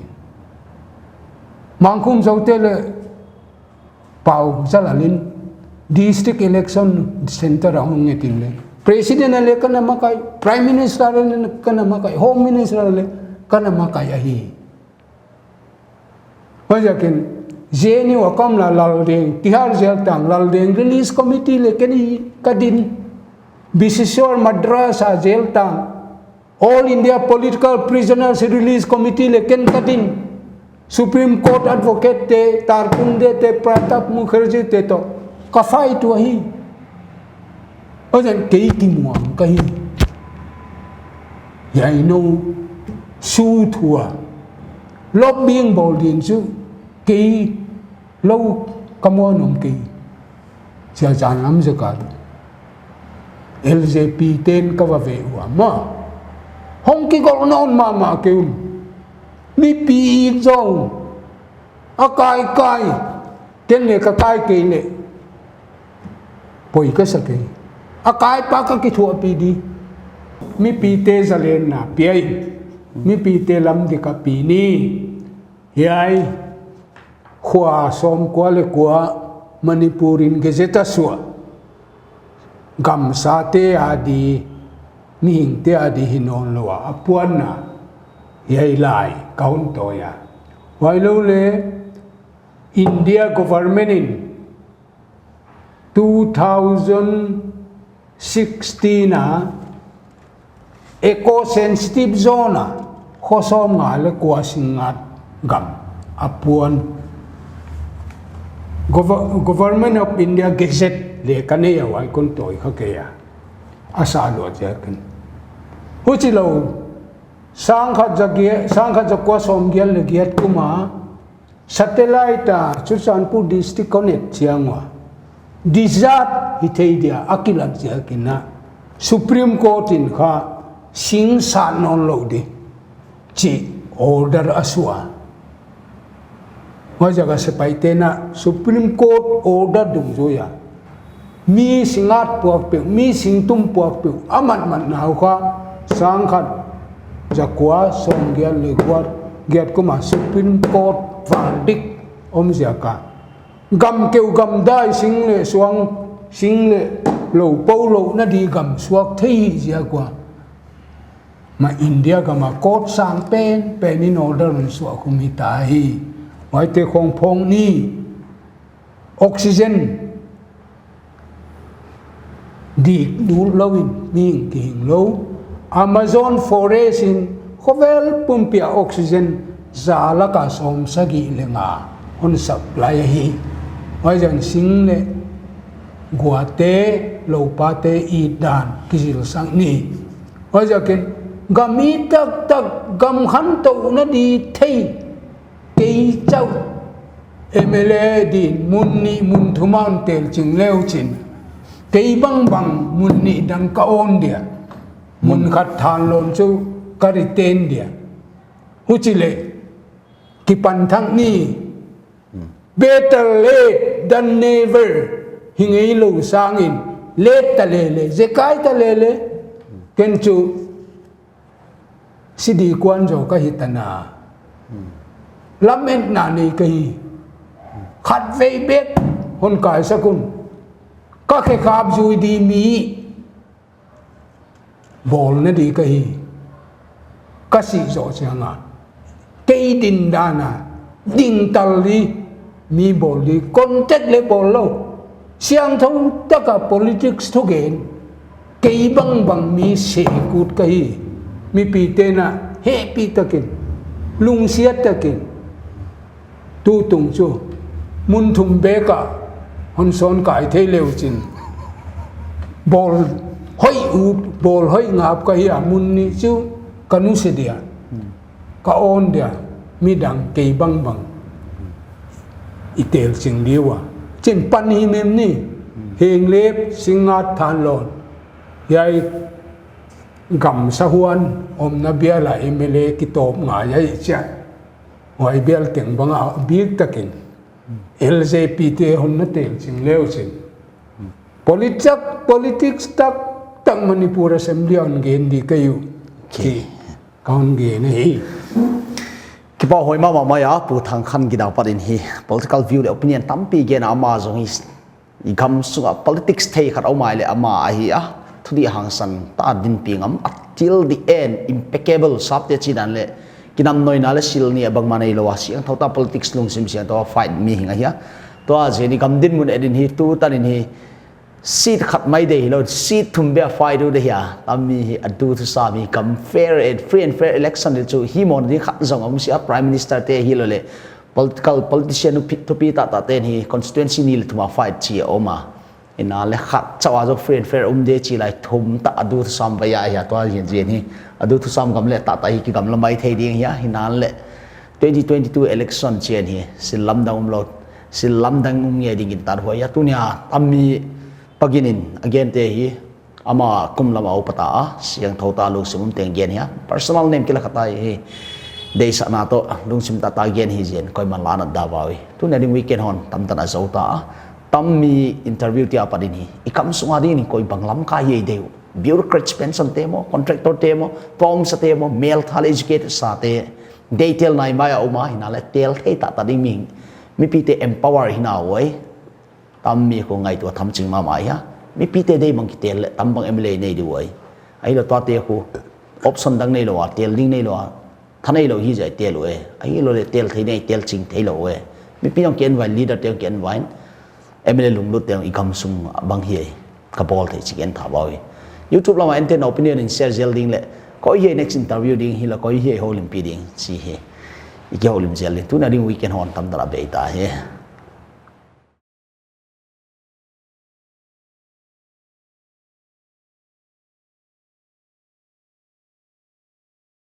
Mangkhum Zote leh Pau Zalal in district election center ah hong nget in le, President ah le ka na makai, Prime Minister ah le ka na makai, Home Minister ah le ka na makai ahi. Huaiziakin, JNU a ka omna Laldeng, Tihar jail tang, Laldeng Release Committee le ken ka din. Bishiswar Madras a jail tang, All India Political Prisoners Release Committee le ken ka din. Supreme Court Advocate te, Tarkunde te, Pratap Mukherjee te toh ka fight uh ahi. Huaiziakin kei kimuang ka hi. Hiai nou SoO thu a lobbying bawl ding chu kei lou ka muang om kei. Sia zan lam zeka. LJP te'n ka va veh ua maw, hong kigolh nawn mahmah kei un. Mipi it zaw un. A kaikai, ken le ka kai kei leh, poi ka sa kei. A kaipa ka kithuahpih di. Mipite zalenna pia in, mipite lam dik a pi ni. Hiai, khua sawmkua leh kua Manipur in gazette a suah. Gamsate adi, mihingte adi hi nawnlou a, a puanna hiai lai ka hon tawi a. Huailou leh India government in two thousand sixteen a eco sensitive zone a kho sawmnga leh kua sing ngat gam a puan. Gov-, Government of India Gazette le ka nei a, huai kon tawi kha kei a. A sa lua ziakin. Huchilou, sangkhat za giat, sangkhat za kua sawmgiat leh giat kum a satellite a Churachandpur district kon et chiang ua, desert hi thei dia a kilat ziakin a, Supreme Court in kha sing sat nawnlou di chih order a suah. Huaiziak a sepaite'n a Supreme Court order dungzui a mi sing ngat puak peuh, mi sing tum puak peuh a matmatna uh kha sangkhat za kua sawmgiat leh giat, giat kum a Supreme Court verdict om ziak a, gam keu gam dai, sing leh suang, sing leh lou pou louhna di gam suak thei hi ziak ua, ma India gam a court sang penpen in order hon suah khum hita hi. Huaite khong phong ni. Oxygen dik lut lou in mihing kihing lou. Amazon forest in khovel pumpi a oxygen za lak a sawmsagih leh nga hon supply ahi. Huaiziakin sing leh guate, loupate it dan kizilsak ni. Huaiziakin gam it taktak, gam khantouhna di thei, kei chauh MLA din mun nih mun thum a hon tel ching leu chin, kei bangbang mun nih dang ka own dia, mun khat Thanlon chu ka retain dia. Huchileh kipan thak ni. Better late than never. Hi ngeilou sangin late ta lele, zekai ta lele. Ken chu sidi kuan zaw ka hi ta a, lametna nei ka hi. Khatvei bek hon kaisak un, ka khekhap zui di mi bawlna di ka hi. Ka sih zoh chiang a, kei dindan a ding tal di, mi bawl di contact leng bawl lou. Siangthou tak a politics thugen kei bangbang mi se kut ka hi. Mipite'n a hehpih takin, lungsiat takin, tutung chu mun thum bek a hon sawn kai thei leu chin, bawl hoih ut, bawl hoih ngap ka hi a, mun nih chu ka nusia dia, ka awn dia, midang kei bangbang i tel ching di ua. Chin pan hi mem ni, Henglep, Singngat, Thanlon, hiai gam sahuan omna bial a M L A kitawp ngai ahi chia. Huai bial teng bang a bik takin L J P te hon na tel ching leu chin, politics, politics taktak Manipur Assembly a hon gen di ka hi uh. Okay. Ka hon gen ahi. Kipahhuai mahmah mai a, Pu Thangkhangidan apat in hi political view leh opinion tampi gen a, ama zong hi i gam sung a politics thei khat om ahi leh ama ahi a, thudih hangsan tak a dinpi ngam, until the end, impeccable, Sapte chih dan leh, kinamnawina leh sil nih a bangmah neilou a, siangthou tak a politics lungsim siangthou a fight mi hing ahi a. Tua zen i gam dinmun et in hi, tu tan in hi, seat khat mai deih hilou, seat thum bek a fight uh deih hi a, tam mi hi a duthusam hi, gam fair and, free and fair election leh chu hi mawk ding khat zong om sia, Prime Minister te hilou leh political, politician thupi, thupi taktak te'n hi constituency nih leh thum a fight chi a om a. Himahleh khat chauh a zong free and fair um de chih lai, thum tak a duthusam vai ahi a, tua zen zen hi a duthusam gam leh taktak hi kigamla mai thei ding hi a, himahleh twenty twenty-two election chiang hi sil lamdang umlou, sil lamdang um ngei ding in tanhuai a, tuni a tam mi pakin in a gente hi, ama kum lam a upa ta a, siangthou tak a lungsim um teng gen hi a, personal name kila kha ta hi, deihsakna toh lungsim taktak gen hi zen, koiman la na da vau hi. Tuni a ding weekend hon tamtak a zou ta a, tam mi interview te apat in hi, i gam sung a ding in koi bang lamka hi deih uh, bureaucrats pension te maw, contractor te maw, pawmsa te maw, meltha leh educated sa te, deih tel nai mai a om a, himahleh tel thei taktak ding mi, mipite empower hi na uai. Tam mi khu ngaihtuah tham ching mahmah hi a. Mipite deih bang kitel leh tam bang M L A nei di uai. Ahilou tuate khu option dang neilou a, tel ding neilou a, tha neilou hi ziak a tel uh e. Ahilou leh tel thei nei, tel ching theilou e. Mipi hong ki envai, leader te hong ki envai, M L A lunglut te hong i gam sung bang hi e, ka bawl thei chih en tha vau hi. YouTube lam a ente na opinion in share zel ding leh, koi hi next interview ding hilou, koi hi houlimpi ding chih hi i kihoulim zel ding. Tuni a ding weekend hon tamtak a bei ta hi.